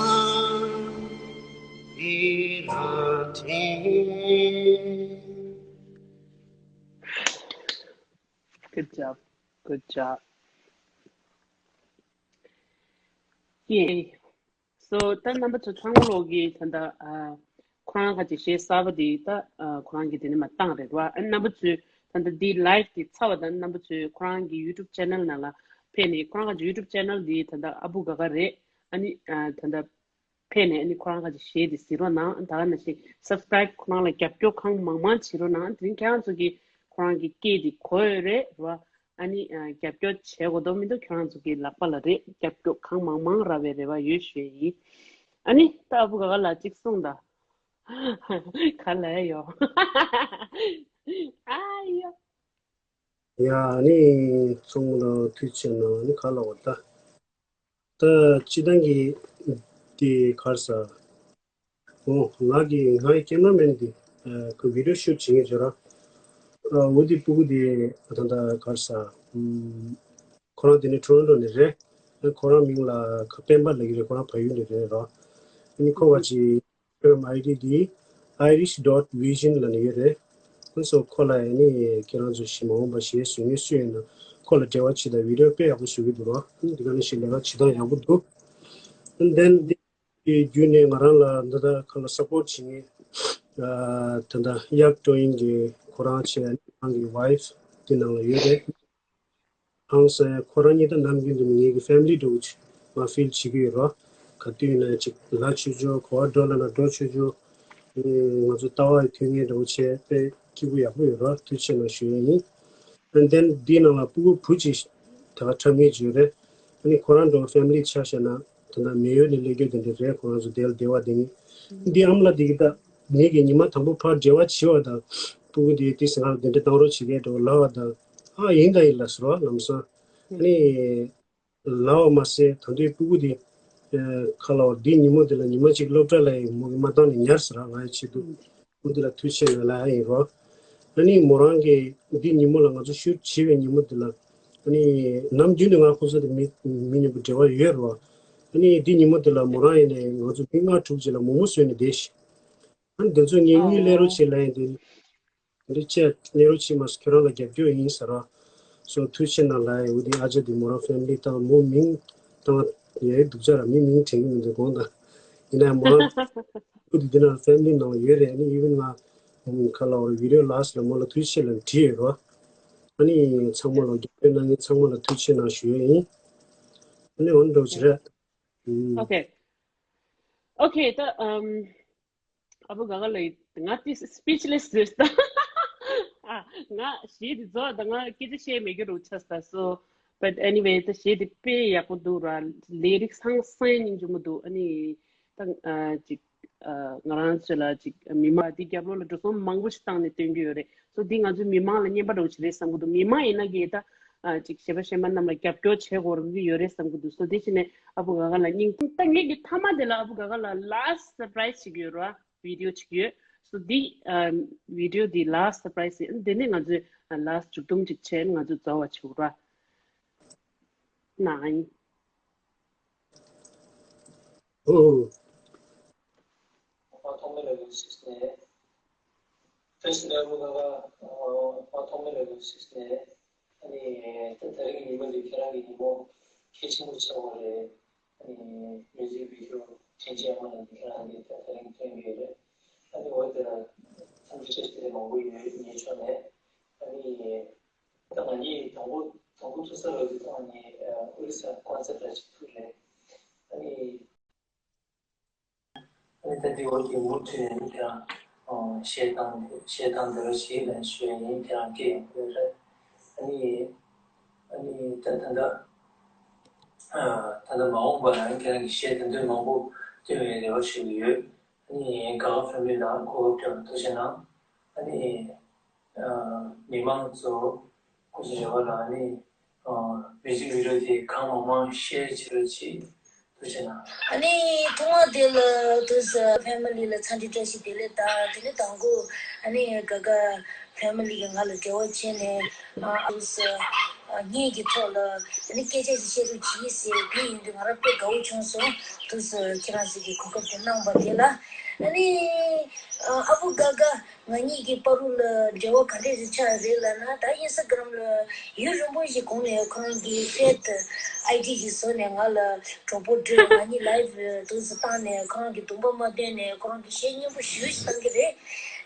ཁྱེད་རང་དྲན། Good job. Good job. Yay. So ད་རྣམ་པ་ཚོ་ཚང་མ་ལོག་གི་ད་ལྟ་ཨ་ཁོ་རང་ཁ་ཅིག་གཞས་གསར་པ་འདི་ད་ཨ་ཁོ་རང་གི་དེ་ནས་མ་བཏང་རེད་བ། ཨ་རྣམ་པ་ཚོས་ད་ལྟ་འདི་live་འདི་ཚར་བ་དང་རྣམ་པ་ཚོས་ཁོ་རང་གི་YouTube channel་ནང་ལ་ཕེབས་ནས། ཁོ་རང་ཁ་ཅིག་YouTube channel་འདི་ད་ལྟ་ཨ་བུ་ག་ག་རེད། ཨ་ནི་ཨ་ད་ལྟ་ཕེབས་ནས་ཨ་ནི་ཁོ་རང་ཁ་ཅིག་གཞས་འདི་གཟིགས་རོགས་གནང་། ད་ག་ནང་བཞིན་subscribe་ཁོ་རང་ལ་རྒྱབ་སྐྱོར་གང་མང་མང་བྱེད་རོགས་གནང་། དེ་རིང་ཁྱེད་རང་ཚོ་གིས་ཁོ་རང་གི་སྐད་འདི་གོ་ཡོད་རེད་བ། ཨ་ནི་ཨ་རྒྱབ་སྐྱོར་བྱེད་དགོས་དོན་མི་འདུག་ཁྱོད་རང་ཚོ་གི་ལག་པ་ལ་རེད། རྒྱབ་སྐྱོར་གང་མང་མང་རག་པའི་རེ་བ་ཡོད་ཞུ་ཡ་ཡིན། ཨ་ནི་ད་ཨ་བུ་ག་ག་ལ་གཅིག་གསུངས་དང་། ག་ལ་ཡོད། ཨ་ཡོ། ཡ་ཨ་ནི་ཚང་མ་ལ་ཐུགས་རྗེ་ཆེ་གནང་། ཨ་ནི་ག་ལ་བ་ད། ད་སྤྱི་བཏང་གི་དེ་གར་ས། ཨོ་ང་གི་ང་ཡི་ཀེམ་ར་མེན་དེ་ཁོ་བི་ཌིའོ་ཤུཊ་བྱེད་མཁན་བྱོས་ར། འོ་དེ་སྤུ་གུ་དེ་ད་ད་གར་ས། ཁོ་རང་དེ་ནི་ཊོ་རོན་ཊོ་ནས་རེད། ཁོ་རང་མིང་ལ་ཁ་སྤེན་པ་ལབ་ཀྱི་རེད། ཁོ་རང་བལ་ཡུལ་ནས་རེད་ར། ཨ་ནི་ཁོ་བ་ཅི་ཨའི་ཌི་དེ་irish dot vision ལབ་ནས་ཡོད་རེད། ཨ་སོ་ཁོ་ལ་ཡ་ནི་ཁྱེད་རང་ཚོ་ཞིག་མ་འོངས་པ་གཞས་བཟོ་མཁན་སུ་ཡིན་ན་ཁོ་ལ་འབྲེལ་བ་བྱེད་དང་། བི་ཌིའོ་དཔེ་ཡག་པོ་བཟོ་གི་འདུག་ར། ཨ་ནི་དེ་ག་ནང་བཞིན་ལས་ཀ་བྱེད་སྟངས་ཡག་པོ་འདུག And then དེ་བརྒྱུད་ནས་ང་རང་ལ་འདི་ལྟར་ཁ་ལ་སཔོར་ཊི་བྱེད་མཁན་ད་ལྟ་གཡག་སྤྲོ་ཡིན་གྱི་ཁོ་རང་བྱས། ཨ་ནི་ཁོ་རང་གི་ཝའི་ཕི་དེ་ནང་ལ་ཡོད་རེད། ཧང་སང་ཁོ་རང་གཉིས་ད་ནམ་རྒྱུན་དུ་ངེད་ཀྱི་ཕེ་མི་ལི་འདྲ་བོ་ཅིག་ང་ཕིལ་བྱེད་ཀྱི་ཡོད་རོ། ག་དུས་ཡིན་ན་ཅིག་ལ་ཆོས་ཆོས་ག་བ་འགྲོ་ལ་ན་འགྲོ་ཆོས་ཆོས། ང་ཚོ་ལྟ་བ་ཡི་མཐུན་ངེས་འདྲ་བོ་བྱས་དཔེ་སྐྱིད་པོ་ཡག་པོ་ཡོད་རོ། ཐུགས་རྗེ་ཆེ་གནང་ཞུ་ཡ་ཡིན། And then འདིའི་ནང་ལ་སྤུ་གུ་བུ་གཅིག་ད་ག་འཁྲབ་མཁན་ཅིག་ཡོད་རེད། ཨ་ནི་ཁོ་རང་འགྲོ་ཕེ་མི་ལི་ཆ་བཞག་ན་ད་ལྟ་མེ་ཡོད་ནས་སླེབས་རྒྱུ་དེ་འདྲ་རེད། ཁོ་རང་ཚོ་དེ་ལ་བདེ་བ་དེ་ངེས། འདི་ཨ་མ་ལགས་དེ་གི་ད་ངེད་ཀྱི་ཉི་མ་དང་པོ་ཕར་འབྲེལ་བ་བྱེད་པ་དང་། སྤུ་གུ་དེ་དེ་སེང་ག་ལ་དེ་འདྲ་བཏང་རོགས་བྱེད་མཁན་འདྲ་བོ་ལབ་པ་དང་། ཨ་ཡིན་དང་ཡིན་ལ་ཟེར་བ་ལམ་སང་། ཨ་ནི་ལབ་པ་མ་ཟད་ད་དུང་སྤུ་གུ་དེ་ཁ་ལ་བ་འདི་ཉིན་མོ་དེ་ལ་ཉི་མ་གཅིག་སློབ་གྲྭ་ལ་ཡང་མོ་གི་མ་བཏང་ནས་ཉར་ཟེར་ར། ང་ཡི་ཆེད་དུ་སྤུ་གུ་དེ་ལ་ཐུགས་རྗེ་ཆེ་གནང་ལབ་ཡ་ཡིན་རོ། ཨ་ནི་མོ་རང་གིས་འདི་ཉིན་མོ་ལ་ང་ཚོ་ཤུཊ་བྱེད་པའི་ཉིན་མོ་དེ་ལ། ཨ་ནི་ནམ་རྒྱུན་དུ་ང་ཁོང་ཚོ་དེ་མི་མི་མཉམ་པོ་འབྲེལ་བ་ཡོད་རོ། ཨ་ནི་འདི་ཉིན་མོ་དེ་ལ་མོ་རང་ཡིན་ནའི་ང་ཚོ་མི་ལྔ་དྲུག་ཅིག་ལ་མོག་མོག་བཟོས་ནས་བསྡད་ཤག་ཨ་ནི་དེ་ཚོ་ངས་དངུལ་ལེན་རོགས་བྱེད་ལབ་ཡིན་དེ། འདི་བྱས་ལེན་རོགས་བྱེད་མ་སོང་། ཁྱོད་རང་ལ་རྒྱབ་སྐྱོར་ཡིན་ཟེར་ར། སོ་ཐུགས་རྗེ་ཆེ་གནང་ལབ་ཡ། འོ་དེ་ཨ་ཅག་དེ་མོ་རང་ཕེ་མི་ལི་དང་མོ་མིང་བཏང་ཡ་ཡི་སྡུག་ཅག་ར། མི་མིང་དྲན་གྱི་མི་འདུག་དགོངས་དག་ཡིན་ན་ཡང་མོ་རང་འོ་དེ་འདི་ན་ཕེ་མི་ལི་ནང་ལ་ཡོད་རེད། ཨ་ནི་ཨི་ཝན་ང་ཁ་ལ་བར་བི་ཌིའོ་ལ་སི་ཊི་ལ་མོ་ལ་ཐུགས་རྗེ་ཆེ་ལབ་བྲིས་ཡོད་རོ། ཨ་ནི་ཚང་མ་ལ་རྒྱབ་སྐྱོར་གནང་མཁན་ཚང་མ་ལ་ཐུགས་རྗེ་ཆེ་གནང་ཞུ་ཡ་ཡིན། ཨ་ནི་འོ་འདྲ་བོ་ཅིག་རེད། ཨུམ། Okay. Okay, ད་ཨམ། ཨ་བུ་ག་ག་ལ་ཡིན། ང་དེ་སི་པི་ཆི་ལེ་སི་རེད་ད། ཨ། ང་གཞས་དེ་རྫོགས་ད་ང་སྐད་ཆ་བཤད་མེད་རྒྱུ་རུ་ཆགས་ད་སོ། But anyway ད་གཞས་དེ་དཔེ་ཡག་པོ་འདུག་ར། ལི་རིག་སང་སང་སྙིང་རྗེ་མོ་འདུག་ཨ་ནི་ད་ཨ་ཅིག་ཨ་ང་རང་ཚོ་ལ་ཅིག་མི་མང་དེ་རྒྱབ་ལོགས་ལ་འགྲོ་སོང་མང་པོ་ཞིག་བཏང་ནས་སྟོན་གྱི་ཡོད་རེད། སོ་འདི་ང་ཚོའི་མི་མང་ལ་རྔན་པ་འདྲ་བོ་ཞིག་རེད་བསམ་གྱི་འདུག་མི་མང་ཡིན་ན་གི་ད་ཨ་ཅིག་གཞས་པ་གཞས་མ་རྣམས་ལ་རྒྱབ་སྐྱོར་བྱེད་དགོས་རེད་ཀྱི་ཡོད་རེད་བསམ་གྱི་འདུག་སོ་དེ་བྱས་ནས་ཨ་བུ་ག་ག་ལ་སྙིང་ཐུང་། ད་ངེད་ཀྱི་མཐའ་མ་དེ་ལ་ཨ་བུ་ག་ག་ལ་ལ་སི་ཊི་སར་པ་རའི་སི་ཞིག་ཡོད་ར། བི་ཌིའོ་ཅིག་ཡོད། སོ་འདི་ཨ་བི་ཌིའོ་འདི་ལ་སི་ཊི་སར་པ་རའི་སི་ཡིན། དེ་ནས་ང་ཚོས་ལ་སི་ཊི་མཇུག་སྡོམ་ཅིག་བྱས་ནས་ང་ཚོས་མཛའ་བ་བྱེད་དགོས་ར། ནའིན། ཨོ། ཨ་ཐོག་མེད་ལ་ལུགས་སྲིད་ནས། ཕེ་སི་ལ་ལུ་ག་ག་ཨ་ཐོག་མེད་ལ་ལུགས་སྲིད་ནས། ཨ་ནི་ད་ད་རིང་གི་ཉིན་མོ་འདི་ཁྱེད་རང་གི་ཉིན་མོ་གལ་ཆེན་པོ་ཆགས་པ་རེད། ཨ་ནི་མིའུ་ཛིག་བི་ཌིའོ་དྲན་རྒྱས་མ་ལ་འདི་ཁྱེད་རང་གིས་ད་ད་རིང་ཐོན་གྱི་ཡོད་རེད། ཨ་ནི་འོ་དེ་ལ་འཚམས་འདྲི་བཀྲ་ཤིས་བདེ་ལེགས་མང་པོ་ཡོད་ངའི་ཕྱོགས་ནས། ཨ་ནི་ད་ང་གཉིས་དང་པོ་དང་པོ་ཐུག་ས་རོགས་ཀྱི་ཐོག་ནས་ཨ་ཨོ་རི་ས་ཀོན་སར་ཊ་ཅིག་ཐུག་རེད། ཨ་ནི། ཨ་ནི་ད་འདི་འོག་གི་མུ་མཐུད་ནས་ནི་ཁྱེད་རང་ཨོ་གཞས་བཏང་གཞས་བཏང་འདི་རུ་བྱེད་ལ་ཞུ་ཡ་ཡིན། ཁྱེད་རང་སྐད་ཡང་ཁུལ་རེད། ཨ་ནི་ཨ་ནི་ད་ད་ད་ཨ་ད་ད་མ་འོངས་པ་ལ་ནི་ཁྱེད་རང་གི་གཞས་ད་དུང་མང་པོ་བཏོན་པའི་རེ་བ་ཞུ་གི་ཡོད། ཨ་ནི་ག་ག་ཕེ་མི་ལི་ལ་གོ་སྐབས་སྤྲད་པར་ཐུགས་རྗེ་གནང་། ཨ་ནི་ཨ་མི་མང་ཚོ་སྐུ་མཁྱེན་རེ་བ་ལ་ཨ་ནི། ཨ་མིའུ་ཛིག་བི་ཌིའོ་དེ་གང་མང་མང་ཤེར་བྱེད་རོགས་གྱིས། ཐུགས་རྗེ་གནང་། ཨ་ནི་ཐོག་མ་དེ་ལ་དུས་ཕེ་མི་ལི་ལ་འཚམས་འདྲི་བཀྲ་ཤིས་བདེ་ལེགས་དང་། དེ་ནས་དང་པོ་ཨ་ནི་ག་ག་ཕེ་མི་ལི་གིས་ང་ལ་འབྲེལ་བ་བྱས་ནས་ཨ་དུས་ཨ་བརྙན་གྱི་ཐོག་ལ་ཨ་ནི་སྐད་ཆ་ཞིག་བཤད་རོགས་གྱིས་ཟེར། དེ་ཡིན་དུས་ང་རང་དཔེ་དགའ་བོ་བྱུང་སོང་། དུས་ཁྱེད་རང་ཚོ་གིས་གོ་སྐབས་དེ་གནང་བ་དེ་ལ། ཨ་ནི་ཨ་ཨ་བུ་ག་ག་ང་གཉིས་ཀྱི་བར་དུ་ལ་འབྲེལ་བ་ག་འདྲས་ཞིག་ཆགས་རེད་ལབ་ན། ད་ཨིན་སི་ཊ་གྷི་རམ་ལ་ཡུན་རིང་པོ་ཞིག་གོང་ནས་ཁོ་རང་གིས་ཕེ་ཀི་ཨའི་ཌི་ཞིག་བཟོས་ནས་ང་ལ་གྲོགས་པོ་སྤྲོད། ང་གཉིས་ལའིབ་དུས་སུ་བཏང་ནས་ཁོ་རང་གི་འདུན་པ་མ་བཏོན་ནས་ཁོ་རང་གི་གཞས་སྙན་པོ་ཞེ་པོ་ཞིག་བཏང་གི་རེད།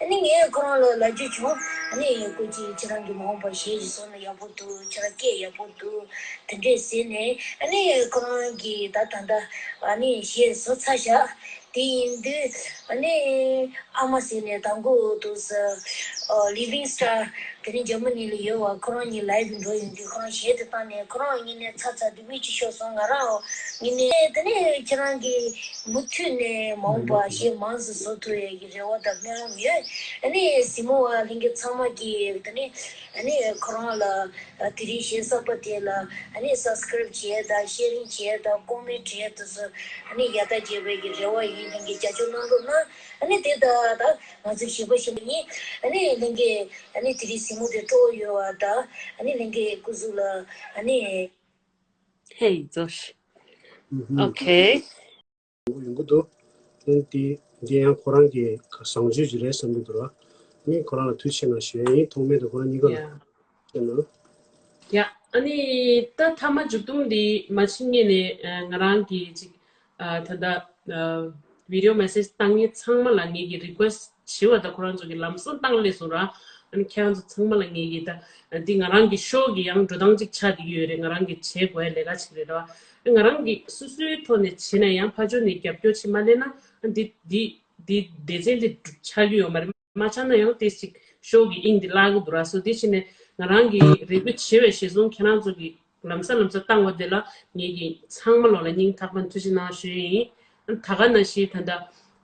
ཨ་ནི་ངས་ཁོ་རང་ལ་ལབ་རྒྱུ་བྱུང་། ཨ་ནི་སྐུ་མཁྱེན་ཁྱེད་རང་གིས་མ་འོངས་པར་གཞས་ཞིག་བཟོས་ན་ཡག་པོ་འདུག་ཁྱེད་རང་སྐད་ཡག་པོ་འདུག་དེ་འདྲས་ཟེར་ནས། ཨ་ནི་ཁོ་རང་གིས་ད་ད་ལྟ་ཨ་ནི་གཞས་བཟོས་ཚར་བཞག་དེ་ཡིན་དུས་ཨ་ནི་ཨ་མ་ཟེར་ནས་དང་པོ་དུས་སུ་ ཨ། Living Star དེ་ནི་འཇར་མ་ནི་ལ་ཡོད་པ། ཁོ་རང་གཉིས་live འགྲོ་ཡོང་དུས་ཁོ་རང་གཞས་དེ་བཏང་ནས། ཁོ་རང་ངེད་ནས་ཚ་ཚ་དུ་མི་ཅི་ཤོར་སོང་། ང་རང་ངེད་ནས་དེ་ནས་ཁྱེད་རང་གི་མུ་མཐུད་ནས་མ་འོངས་པ་གཞས་མང་ཙམ་བཟོ་ཐུབ་ཡས་ཀྱི་རེ་བ་དང་སྨོན་ལམ་ཡོད། ཨ་ནི་གཟིགས་མོ་བ་ལྷན་རྒྱས་ཚང་མ་གིས་དེ་ནི་ཨ་ནི་ཁོ་རང་ལ་དེ་རིང་གཞས་གསར་པ་དེ་ལ་ཨ་ནི་subscribe བྱེད་དང་། sharing བྱེད་དང་། comment བྱེད་དུ་སོ་ཨ་ནི་ཡ་ད་བྱེད་པའི་གི་རེ་བ་ཡིན། ལྷན་རྒྱས་རྒྱབ་སྐྱོར་གནང་རོགས་གནང་། ཨ་ནི་དེ་ད་ད་ང་ཚོ་གཞས་པ་གཞས་པ་ཡིན། ཨ་ནི་ལྷན་རྒྱས་ཨ་ནི་དེ་རིང་གཟིགས་མོ་དེ་སྤྲོ་བོ་ཡོད་པ་ད། ཨ་ནི་ལྷན་རྒྱས་སྐུ་གཟུགས་ལ་ཨ་ནི། Hey Josh. Okay. ཡོང་གི་འདུག་ལན་དེ་འདི་ཡང་ཁོ་རང་གི་བཟང་སྤྱོད་ཅིག་རེད་བསམ་གྱི་འདུག་ར། ནི་ཁོ་རང་ལ་ཐུགས་རྗེ་ཆེ་གནང་ཞུ་ཡ་ཡིན། ཐོག་མེད་དུ་ཁོ་རང་གཉིས་ཀ་ལ་ཡ། ཐུགས་རྗེ་གནང་། ཡ། ཨ་ནི་ད་མཐའ་མ་མཇུག་སྡོམ་འདི་མ་ཕྱིན་སྔོན་ནས་ང་རང་གིས་ཅིག་ཨ། ད་ལྟ་ཨ། video message བཏང་མཁན་ཚང་མ་ལ་ངེད་ཀྱིས་request བྱས་པ་དང་། ཁོ་རང་ཚོ་གིས་ལམ་སང་བཏང་སླེབས་སོང་ར། ཨ་ནི་ཁྱེད་རང་ཚོ་ཚང་མ་ལ་ངེད་ཀྱིས་ད་འདི་ང་རང་གི་ཤོ་གི་ཡང་འགྲོ་སྟངས་ཅིག་ཆགས་བསྡད་ཀྱི་ཡོད་རེད། ང་རང་གིས་བྱེད་དགོས་ཡ་ལས་ཀ་ཅིག་རེད་ར། ང་རང་གིས་སོ་སོའི་ཐོག་ནས་བྱས་ན་ཡང་ཕར་ཕྱོགས་ནས་རྒྱབ་སྐྱོར་བྱེད་མ་སླེབས་ན་འདི་འདི་འདི་སྡེ་ཚན་འདི་ཆགས་ཀྱི་ཡོད་མ་རེད། མ་ཆགས་ན་ཡང་ཏོག་ཙམ་ཤོ་གི་དབྱིངས་འདི་བརླག་གི་འདུག་ར། སོ་དེ་བྱས་ནས་ང་རང་གིས་རེ་སྐུལ་བྱས་པའི་གཞིར་བཟུང་ཁྱེད་རང་ཚོ་གིས་ལམ་སང་ལམ་སང་བཏང་བ་དེ་ལ་ངེད་ཀྱིས་ཚང་མ་ལོག་ལ་སྙིང་ཐག་པ་ནས་ཐུགས་རྗེ་གནང་ཞུ་ཡས་ཡིན། ད་ག་ནང་བཞིན་ད་ལྟ་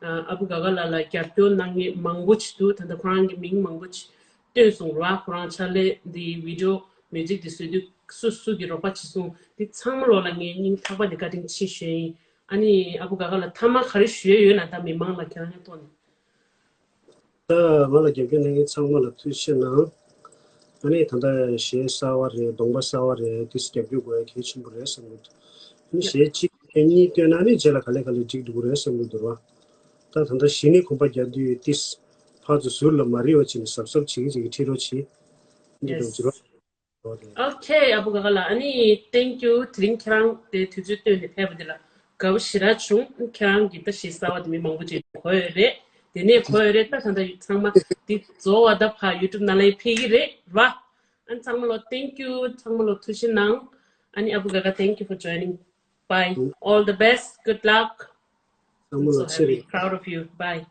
ཨ་བུ་ག་ག་ལགས་ལ་རྒྱབ་སྐྱོར་གནང་མཁན་མང་པོ་ཅིག་འདུག་ད་ལྟ་ཁོ་རང་གི་མིང་མང་པོ་ཅིག་བཏོན་སོང་ར། ཁོ་རང་ཕྱག་ལས་འདི་video music འདི་བཟོ་དུས་སུ་སུ་གིས་རོགས་པ་བྱེད་སོང་། འདི་ཚང་མ་ལོག་ལ་ངས་སྙིང་ཐག་པ་ནས་བཀའ་དྲིན་ཆེ་ཞུ་ཡས་ཡིན། ཨ་ནི་ཨ་བུ་ག་ག་ལགས་མཐའ་མ་ག་རེ་ཞུ་ཡས་ཡོད་ན། ད་མི་མང་ལ་ཁྱེད་རང་ཡང་ཐོག་ནས། ད་ང་ལ་རྒྱབ་སྐྱོར་གནང་མཁན་ཚང་མ་ལ་ཐུགས་རྗེ་གནང་། ཨ་ནི་ད་ལྟ་གཞས་གསར་བ་རེད། གདོང་པ་གསར་བ་རེད། དེ་ཚོ་རྒྱབ་སྐྱོར་དགོས་ཡ་གལ་ཆེན་པོ་རེད་བསམ་གྱི་འདུག་ཨ་ནི་གཞས་གཅིག་གཉིས་བཏོན་ན་ཨ་ནི་རྗེས་ལ་ག་ལེ་ག་ལེ་འགྲིག་འགྲོ་གི་རེད་བསམ་གྱི་འདུག་ར། ད་ད་ལྟ་གཞི་ནས་གོམ་པ་རྒྱག་དུས་ཏིས་ཕར་ཚུར་ཟུར་ལ་མ་རིལ་བ་བྱས་ནས་གཟབ་གཟབ་བྱེད་ཀྱི་བྱེད་ཀྱི་ཁྲིད་རོགས་བྱེད། འདི་འདྲ་བྱེད་རོགས། Okay ཨ་བུ་ག་ག་ལགས། ཨ་ནི་thank you དེ་རིང་ཁྱེད་རང་དེ་དུས་ཚོད་བཏོན་ནས་ཕེབས་པ་འདི་ལ་དགའ་པོ་ཞེ་དྲག་བྱུང་། ཁྱེད་རང་གི་ད་གཞས་གསར་བ་དེ་མི་མང་པོ་ཅིག་གོ་ཡོད་རེད། དེ་ནས་གོ་ཡོད་རེད། ད་ད་ལྟ་ཚང་མ་འདི་རྫོགས་པ་ད་ཕར་YouTube ནང་ལ་ཡི་ཕེབས་ཀྱི་རེད་ར། ཨ་ནི་ཚང་མ་ལོ་thank you ཚང་མ་ལོ་ཐུགས་རྗེ་གནང་། ཨ་ནི་ཨ་བུ་ག་ག thank you for joining. Bye. All the best. Good luck. ཚང་མ་ལོ་ཚེ་རིང་། Proud of you. Bye.